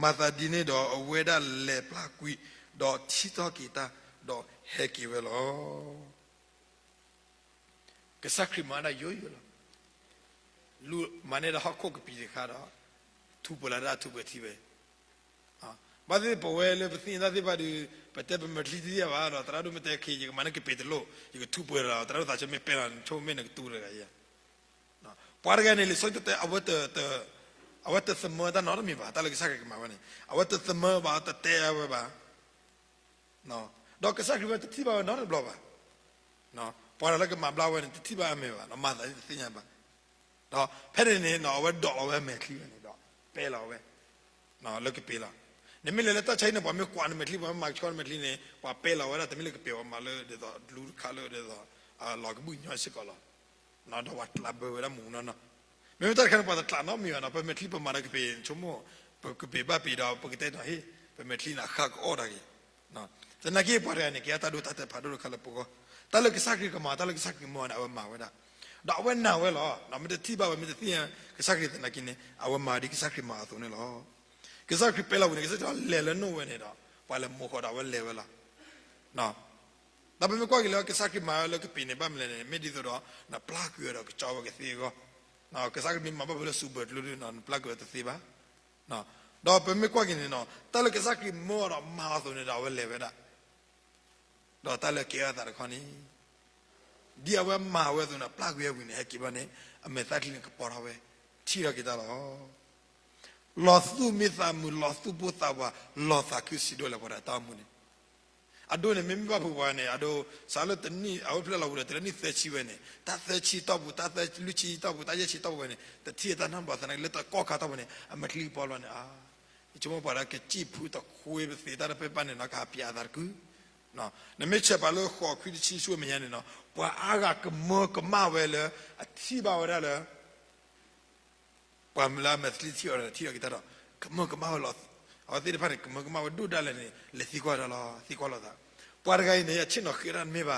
မၤသးဒ်န့ၣ်ဒီးအဝဲဒၣ်လဲၤပျၢ်ကွံာ်, ဒီးထံၣ်ထီၣ်က့ၤတၢ်, ဒီးဟဲက့ၤဝဲလီၤ. ကစၢ်ခရံာ်မၤဒၣ်ယိယိလီၤ. လူၤမၤန့ၢ်ဒၣ်ဟီၣ်ခိၣ်ကပံာ်တခါဒီး ထူးပှဲၤလၢဒၣ်ထူးပှဲၤထံဝဲ, ဘၣ်သ့ၣ်ပဝဲလၢပသ့ၣ်ညါတၢ်သ့ၣ်တဖၣ်ဒီး ပတဲပမဲာ်ချံတထံၣ်ဘၣ်ဒီး သရၣ်ဒိၣ်မ့ၢ်တဲခဲ ယကမၤန့ၢ်ကပ့ၤတလိၣ် ယကထူးပှဲၤလီၤ သရၣ်ဒိၣ်သးဆၢမ့ၢ်ပဲလီၤ ဆိကမိၣ်မ့ၢ်နကတူၢ်တဂၤဧါ. ပှၤတဂၤန့ၣ် လံာ်စီဆှံတဲ အဝဲတသမၢတၢ်နီတမံၤဘၣ် တၢ်လၢကစၢ်ခရံာ်ကမၤဝဲန့ၣ် အဝဲတသမၢဘၣ် တတဲအဝဲဘၣ်. ဒီးကစၢ်ခရံာ်ဝဲတထံၣ်ဘၣ်ဝဲနီတဘျီဘၣ်. ပှၤတဂၤလၢကမၤဘျါဝဲန့ၣ် တထံၣ်ဘၣ်အမဲာ်ဘၣ် မၤသးဒ်တသ့ၣ်ညါဘၣ်. ဒီးဖဲန့ၣ်န့ၣ် အဝဲဒိးလီၤဝဲအမဲာ်ချံဝဲန့ၣ်ဒီး ပဲလီၤဝဲ လၢကပ့ၤလီၤ. နမ့ၢ်လဲၤလၢတၢ်ဆါဟံၣ်န့ၣ် ပှၤမ့ၢ်ကွၢ်နမဲာ်ချံ ပှၤမ့ၢ်မၤကဆှီနမဲာ်ချံန့ၣ် ပှၤပဲလီၤဝဲဒၣ် တမ့ၢ်လၢကပ့ၤ ပှၤမၤလၢဒ်သိး လူတခါလၢဒ်သိး လီၤကဘုၣ်ညီစ့ၢ်ကီးလီၤ. ဒီးပှၤကျးဘၢဝဲဒၣ်မူးနီၢ်နီၢ်. မ့မ့ၢ်တၢ်တခါန့ၣ် ပှၤတကျးနီတမံၤဘၣ်နီၤ ပမဲာ်ချံပမၤဒီးကပ့ၤ ဆိကမိၣ် ပကပ့ၤဘၣ်ပ့ၤဒီး ပကတဲနီၤ ဟ့ၣ် ပမဲာ်ချံန့ၣ် အဃၢ်ကအိၣ်ဒၣ်က့ၤ. သနာ်က့ပှၤတဂၤန့ၣ် ကဲတၢ်ဒိတၢ်တဲာ်ဖးဒိၣ်တခါလၢပဂီၢ် တၢ်လၢကစၢ်ခရံာ်ကမၤ တၢ်လၢကစၢ်ခရံာ်မၢန့ၣ် အဝဲမၤဝဲဒၣ်. ဒီးအဝဲနာ်ဝဲလီၤ. မ့ၢ်တထံၣ်ဘၣ်ဝဲ မ့ၢ်တသ့ၣ်ညါကစၢ်ခရံာ်သနာ်က့န့ၣ် အဝဲမၤဒ်ကစၢ်ခရံာ်မၤအသိးန့ၣ်လီၤ. ကစၢ်ခရံာ်ပဲလီၤဝံၤန့ၣ် ကစၢ်ခရံာ်လဲၤလၢနိၣ်ဝဲန့ၣ်ဒီး ပှၤလဲၤမိၣ်ဃီဒီးအဝဲလဲၤဝဲလီၤ. ဒီးပမ့ၢ်ကွၢ်က့ၤလၢကစၢ်ခရံာ်မၤဝဲလၢကပ့ၤန့ၣ် ဘၣ်မနုၤလဲၣ်န့ၣ် မ့ၢ်ဒ်သိးဒီး နပျၢ်ကွံာ်ဝဲဒီးကကၠီဝဲကသ့အဂီၢ်. ကစၢ်ခရံာ်မ့ၢ်မၤဘၣ်ဖဲလၢစူးဘၢၣ်ကျိဒုး နပျၢ်ကွံာ်ဝဲတသ့ဘၣ်. ဒီးပမ့ၢ်ကွၢ်က့ၤန့ၣ်နီၤ တၢ်လၢကစၢ်ခရံာ်မၢအီၤဒီးမၤအီၤအသိးန့ၣ်ဒီး အဝဲလဲၤဝဲဒၣ်. ဒီးတၢ်လၢကဲထီၣ်အသးတခီန့ၣ် ဒ်အဝဲမၤဝဲအသိးန့ၣ် ပျၢ်ကွံာ်ဝဲဝံၤန့ၣ် ဟဲက့ၤဘၣ်န့ၣ် အမဲာ်သၣ်ချံန့ၣ်ကပီၤထီၣ်ဝဲ ထံၣ်ထီၣ်က့ၤတၢ်လီၤ. လီၤသူၣ်မံသးမုာ် လီၤသူၣ်ပိၢ်သးဝး လီၤသးခုစံးဒိၣ်လဲၣ်ပှၤဒီးတၢ်အိၣ်မူန့ၣ် အဒိန့ၣ် မ့မ့ၢ်ဘၣ်ဖုးပှၤန့ၣ် အဒိ စးလၢတနံၣ် အဝဲဖျဲၣ်လီၤဝံၤဒီး တုၤလၢနံၣ်သၢဆံဝဲန့ၣ် တၢ်သၢဆံတီၢ်ပူၤ တၢ်သၢလွံၢ်ဆံတီၢ်ပူၤ တၢ်ယဲၢ်ဆံတီၢ်ပူၤဝဲန့ၣ် တထံၣ်တၢ်နီတဘျီသနာ်က့ လၢတကီၢ်ခါတီၢ်ပူၤန့ၣ် အမဲာ်ချံကပီၤလီၤန့ၣ် အါ ယဆိကမိၣ်ပှၤဒီးကစံၣ်ဖုတခွ့ပသ့တၢ်တဖၣ်န့ၣ်နီၤ ကဟးပျးအသးတကု နမ့ၢ်ဆဲးပာ်လၢဃိးခွံတဆံဆူမဲာ်ညါန့ၣ်နီၤ ပှၤအါဂၤကမၢကမၣ်ဝဲလၢ အထံၣ်ဘၣ်ဝဲဒၣ်လၢ ပှၤမုၢ်လၢအမဲာ်ချံထံၣ်အီၤဒီး ထံၣ်ထီၣ်က့ၤတၢ်ဒီး ကမၢကမၣ်ဝဲလီၤ. အဝဲသ့ၣ်တဖၣ်န့ၣ် ကမၢကမၣ်ဝဲဒိၣ်ဒၣ်လဲာ်န့ၣ် လဲၤသံကွၢ်တၢ်လီၤ သံကွၢ်လိာ်သး. ပှၤတဂၤအံၤန့ၣ် အဆ့ၣ်နီၤဃ့တၢ်တမ့ၢ်ဘၣ်,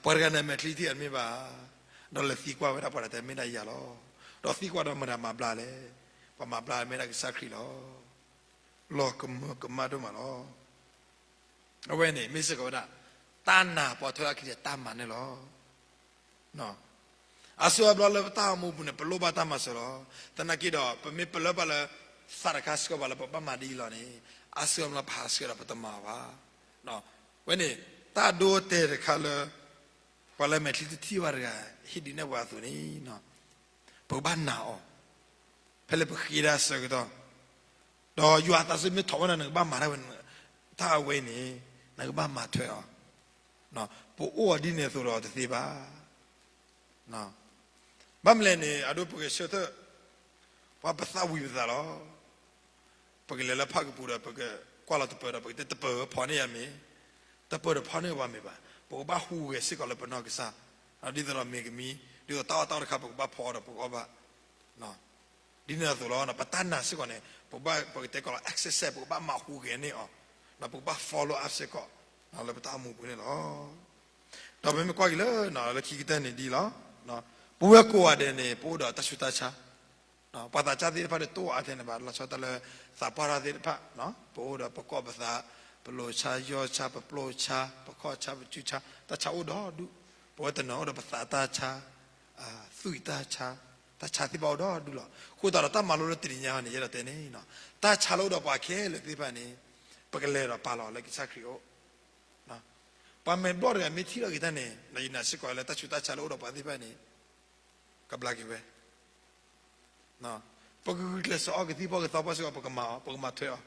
ပှၤတဂၤန့ၣ် အမဲာ်ချံထံၣ်အီၤတမ့ၢ်ဘၣ်, ဒီးလဲၤသံကွၢ်ဝဲဒၣ်ပှၤတဂၤတဲမ့ၢ်ဒၣ်ယၤလီၤ. ဒီးသံကွၢ်ဒီးမတၤမၤဘျါလဲၣ်, ပှၤမၤဘျါမ့ၢ်ဒၣ်ကစၢ်ခရံာ်လီၤ. လီၤကမၢကမၣ်ဒိၣ်မးလီၤ. အဝဲန့ၣ် မ့ၢ်စ့ၢ်ကီးဝဲဒၣ် တၢ်နာ်ပိာ်ထွဲအခံဒီးတၢ်မၤန့ၣ်လီၤ. အါစုအါဘျီလၢပတၢ်အိၣ်မူပူၤန့ၣ် ပလိၣ်ဘၣ်တၢ်မၤစၢၤလီၤ. သနာ်က့ဒီး ပမ့ၢ်ပလၢဘၣ်လၢ သးတခါစ့ၢ်ကီးဘၣ်လၢပဘၣ်မၤဒ်အံၤလီၤန့ၣ် အါစုအါဘျီပဟးဆှဲးဒီးပတမၤဘၣ်. ဝဲန့ၣ် တၢ်ဒိတဲာ်တခါလၢ ပှၤလၢမဲာ်ချံတထံၣ်ဘၣ်တဂၤ ဟ့ၣ်ဒုးနဲၣ်ပှၤအသိးန့ၣ် ပကဘၣ်နာ်အီၤ ဖဲလၢပဃ့တၢ်ဆၢကတီၢ်, ဒီးယွၤအသးစ့ၢ်မ့ၢ်ထီၣ်ဝဲနၤ နကဘၣ်မၤတၢ်ဝဲ, တၢ်အဝဲအံၤန့ၣ် နကဘၣ်မၤထွဲအီၤ, ပအိၣ်အီၤဒ်န့ၣ်အသိးဒီးတသ့ဘၣ်. ဘၣ်မနုၤလဲၣ်န့ၣ် အဒိပဂဲၤဆၢထၢၣ် ပှၤပသးဝံၤပသးလီၤ. ပကလဲၤလၢဖၣ်ကပူၤဒီး ပကကွၢ်လီၤတပၢၤဒီး ပကတဲတပၢၤဖီန့ၢ်ယၤမ့ၢ်, တပၢၤဒီးဖီန့ၢ်ဝဲမ့ၢ်ဘၣ်, ပကဘၣ်ဟူးဂဲၤစ့ၢ်ကီးလၢပနီၢ်ကစၢ်, ဒ်သိးဒီးမ့ၤကမံ, ဒ်သိးတၢ်အီၣ်တၢ်အီတခါ ပကဘၣ်ဖီအီၤဒီးပကအီၣ်ဘၣ် ဒ်န့ၣ်အသိးလီၤ. ပတၢ်နာ်စ့ၢ်ကီးန့ၣ် ပကဘၣ် ပကတဲကီးလီၤ exercise ပကဘၣ်မၤဟူးဂဲၤန့ၢ်အီၤ, ပကဘၣ် follow up စ့ၢ်ကီး လၢပတၢ်အိၣ်မူပူၤန့ၣ်လီၤ. ဒီးပမ့ၢ်ကွၢ်က့ၤလၢ လၢခံကတၢၢ်န့ၣ်ဒ်လီၤ. ပဝဲကိးဂၤဒဲးန့ၣ် ပအိၣ်ဒီးတၢ်ဆူးတၢ်ဆါ, ပှၤသးစၢ်သ့ၣ်တဖၣ်ဒီးတအိၣ်အါထဲန့ၣ်ဘၣ် လီၤဆီဒၣ်တၢ်လၢ သးပှၢ်တၢ်သ့ၣ်တဖၣ်, ပအိၣ်ဒီးပကိးပသး, ပလိၤဆါယီၢ်ဆါ ပပျိၢ်ဆါ ပခီၣ်ဆါ ပစုဆါ တၢ်ဆါအိၣ်ဒီဒူၣ်, ပဝဲတနီၤအိၣ်ဒီးပသးတၢ်ဆါ, သွံၣ်တၢ်ဆါ, တၢ်ဆါသ့ၣ်တဖၣ်အိၣ်ဒီဒူၣ်လီၤ. အဃိသတးဒီးတၢ်မၤလိလၢတနံၤညါအံၤန့ၣ် ယအဲၣ်ဒိးတဲန့ၣ်, တၢ်ဆါလၢအိၣ်ဒီးပှၤခဲလၢာ်သ့ၣ်တဖၣ်န့ၣ် ပကလဲၤဒီးပာ်လီၤလၢကစၢ်ခရံာ်အအိၣ် ပှၤမဲာ်ဘျီၣ်တဂၤမ့ၢ်ထံၣ်လီၤက့ၤတၢ်န့ၣ် ယနာ်စ့ၢ်ကီးလၢတၢ်ဆူးတၢ်ဆါလၢအိၣ်ဒီးပှၤသ့ၣ်တဖၣ်န့ၣ် ကဘျါက့ၤဝဲ, ပကဂုာ်ကျဲးစၢးအီကသံၣ်ဖီၣ်ကသီဖီၣ်စ့ၢ်ကီး ပကမၤအီၤ ပကမၤထွဲအီၤ,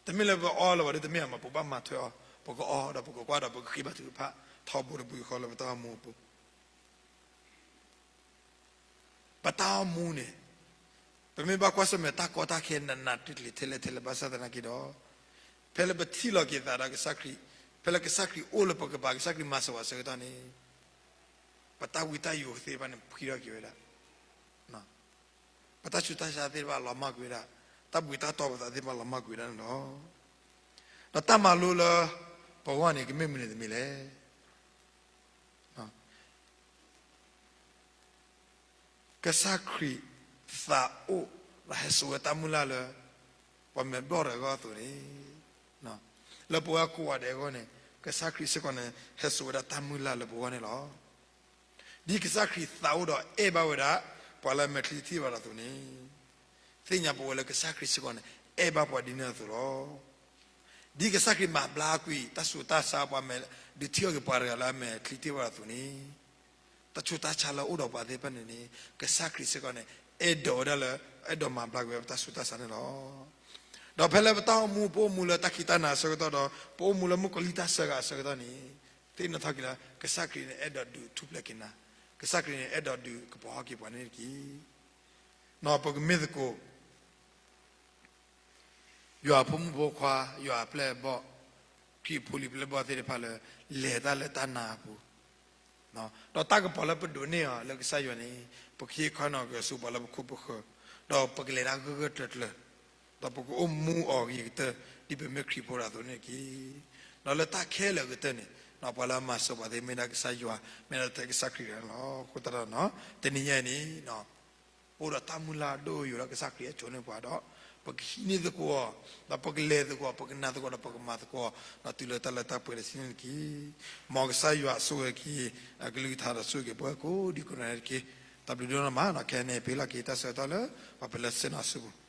တမ့ၢ်လၢပအီလၢၤဘၣ်ဒီး တမ့ၢ်အမး ပဘၣ်မၤထွဲအီၤ, ပကအီဒီးပကကွၢ်ဒီးပကဃ့ဘါထုကဖၣ် ထီဘိတဘိယူၢ်ဃီလၢပတၢ်အိၣ်မူအပူၤ ပတၢ်အိၣ်မူန့ၣ် ပမ့ၢ်ဘၣ်ကွၢ်ဆၢၣ်မဲာ်တၢ်ကီတၢ်ခဲ နးနးကျံၤကျံၤထဲလဲၣ်ထဲလဲၣ်ဘၣ်ဆၣ်သနာ်က့ဒီး, ဖဲလၢပထံၣ်လီၤက့ၤသးဒီးကစၢ်ခရံာ်, ဖဲလၢကစၢ်ခရံာ်အိၣ်လၢပကပၤ ကစၢ်ခရံာ်မၤစၢၤပှၤအဆၢကတီၢ်န့ၣ်, ပတၢ်ဝံတၢ်ယိးသ့ၣ်တဖၣ်န့ၣ် ဖှံထီၣ်က့ၤဝဲဒၣ်, ပတၢ်ဆူးတၢ်ဆါသ့ၣ်တဖၣ်လီၤမၢ်ကွံာ်ဝဲဒၣ်, တၢ်ဘှံးတၢ်တီၤပသးသ့ၣ်တဖၣ်လီၤမၢ်ကွံာ်ဝဲဒၣ်န့ၣ်လီၤ. ဒီးတၢ်မၤလိလၢပဂီၢ်န့ၣ် ကမ့ၢ်မနုၤတမံၤလဲၣ်. ကစၢ်ခရံာ်သးအိၣ် ဒီးဟဲစိာ်ဝဲတၢ်မုၢ်လၢ်လၢ ပှၤမဲာ်ဘျီၣ်တဂၤအဂီၢ်အသိးန့ၣ်, လၢပဝဲကိးဂၤဒဲးအဂီၢ်န့ၣ် ကစၢ်ခရံာ်စ့ၢ်ကီးန့ၣ် ဟဲစိာ်ဝဲဒၣ်တၢ်မုၢ်လၢ်လၢပဂီၢ်န့ၣ်လီၤ. ဒ်ကစၢ်ခရံာ်သးအိၣ်ဒီးအဲၣ်ဘၣ်ဝဲဒၣ် ပှၤလၢအမဲာ်ချံတထံၣ်ဘၣ်ဒီးအသိးန့ၣ်, သ့ၣ်ညါပဝဲလၢကစၢ်ခရံာ်စ့ၢ်ကီးန့ၣ် အဲၣ်ဘၣ်ပှၤဒ်န့ၣ်အသိးလီၤ. ဒ်ကစၢ်ခရံာ်မၤဘျါကွံာ် တၢ်ဆူးတၢ်ဆါပှၤမဲာ် ဒုးထံၣ်အီၣ်က့ၤပှၤတဂၤလၢအမဲာ်ချံတထံၣ်ဘၣ်ဒီးအသိးန့ၣ်, တၢ်ဆူးတၢ်ဆါလၢအိၣ်ဒီးပှၤသ့ၣ်တဖၣ်န့ၣ်န့ၣ် ကစၢ်ခရံာ်စ့ၢ်ကီးန့ၣ် အဲၣ်ဒိးဝဲဒၣ်လၢ အဲၣ်ဒိးမၤဘျါကွံာ်ဝဲပတၢ်ဆူးတၢ်ဆါန့ၣ်လီၤ. ဒီးဖဲလၢပတၢ်အိၣ်မူ ပအိၣ်မူလၢတၢ်ခံးတၢ်နၤအဆၢကတီၢ်ဒီး ပအိၣ်မူလၢမုၣ်ကီၤလံၢ်တၢ်ဆၢကၤအဆၢကတီၢ်န့ၣ်, သ့ၣ်နီၣ်ထီၣ်က့ၤလၢ ကစၢ်ခရံာ်န့ၣ် အဲၣ်ဒိးဒုးထူၣ်ဖျဲးက့ၤနၤ, ကစၢ်ခရံာ်န့ၣ် အဲၣ်ဒိးဒုးကပီၤဟီၣ်က့ၤပှၤန့ၣ်တက့ၢ်. ပကမ့ၢ်သကိး ယွၤအဖိမုၣ်ဖိခွါ, ယွၤအပျဲၢ်အဘီၣ်, ခရံာ်ဖိလံၤပျဲၢ်ဘီၣ်သ့ၣ်တဖၣ်လၢ လဲၤတၢ်လၢတၢ်နာ်အပူၤ, ဒီးတၢ်ကပီၤလၢပဒိးန့ၢ်အီၤလၢကစၢ်ယွၤန့ၣ်, ပကဟ့ၣ်ခီနီၣ်က့ၤဆူပှၤလၢပခိၣ်ပဃၢၤ, ဒီးပကလဲၤတၢ်ဂၢၢ်ဂၢၢ်ကျၢၤကျၢၤ, ဒီးပကအိၣ်မူအီၤဂ့ၤကတၢၢ် ဒ်ပမ့ၢ်ခရံာ်ဖိတဂၤအသိးန့ၣ်တက့ၢ်. ဒီးလၢတၢ်ခဲလၢာ်ကတၢၢ်န့ၣ်, ပှၤလၢအမၤစၢၤပှၤသ့ၣ် မ့ၢ်ဒၣ်ကစၢ်ယွၤ, မ့ၢ်ဒၣ်ထဲကစၢ်ခရံာ်တဂၤန့ၣ်လီၤ. အဃိသတးဒီး တနံၤညါအံၤန့ၣ် ပအိၣ်ဒီးတၢ်မုၢ်လၢ်ဒိၣ်ယိာ်လၢကစၢ်ခရံာ်ဟဲစိာ်န့ၢ်ပှၤဒီး ပကဟံးန့ၢ်သကိးအီၤ, ဒီးပကလဲၤသကိး, ပကနာ်သကိးဒီးပကမၤသကိး, ဒီးတုၤလၢတၢ်လၢတၢ်ပှဲၤတစုန့ၣ်တက့ၢ်. မ်ကစၢ်ယွၤဆိၣ်ဂ့ၤက့ၤ အကလုၢ်ကထါဒီးဆိၣ်ဂ့ၤက့ၤပှၤကိးဒံကိးနီၢ်ဂၤဒဲးန့ၣ်တက့ၢ်. တၢ်ဘျုးဒိၣ်မး, ခဲအံၤန့ၣ် ပဟ့ၣ်လီၤက့ၤတၢ်ဆၢကတီၢ်လၢ ပှၤပလဲၤဆ့ၣ်နီၤအစုပူၤ.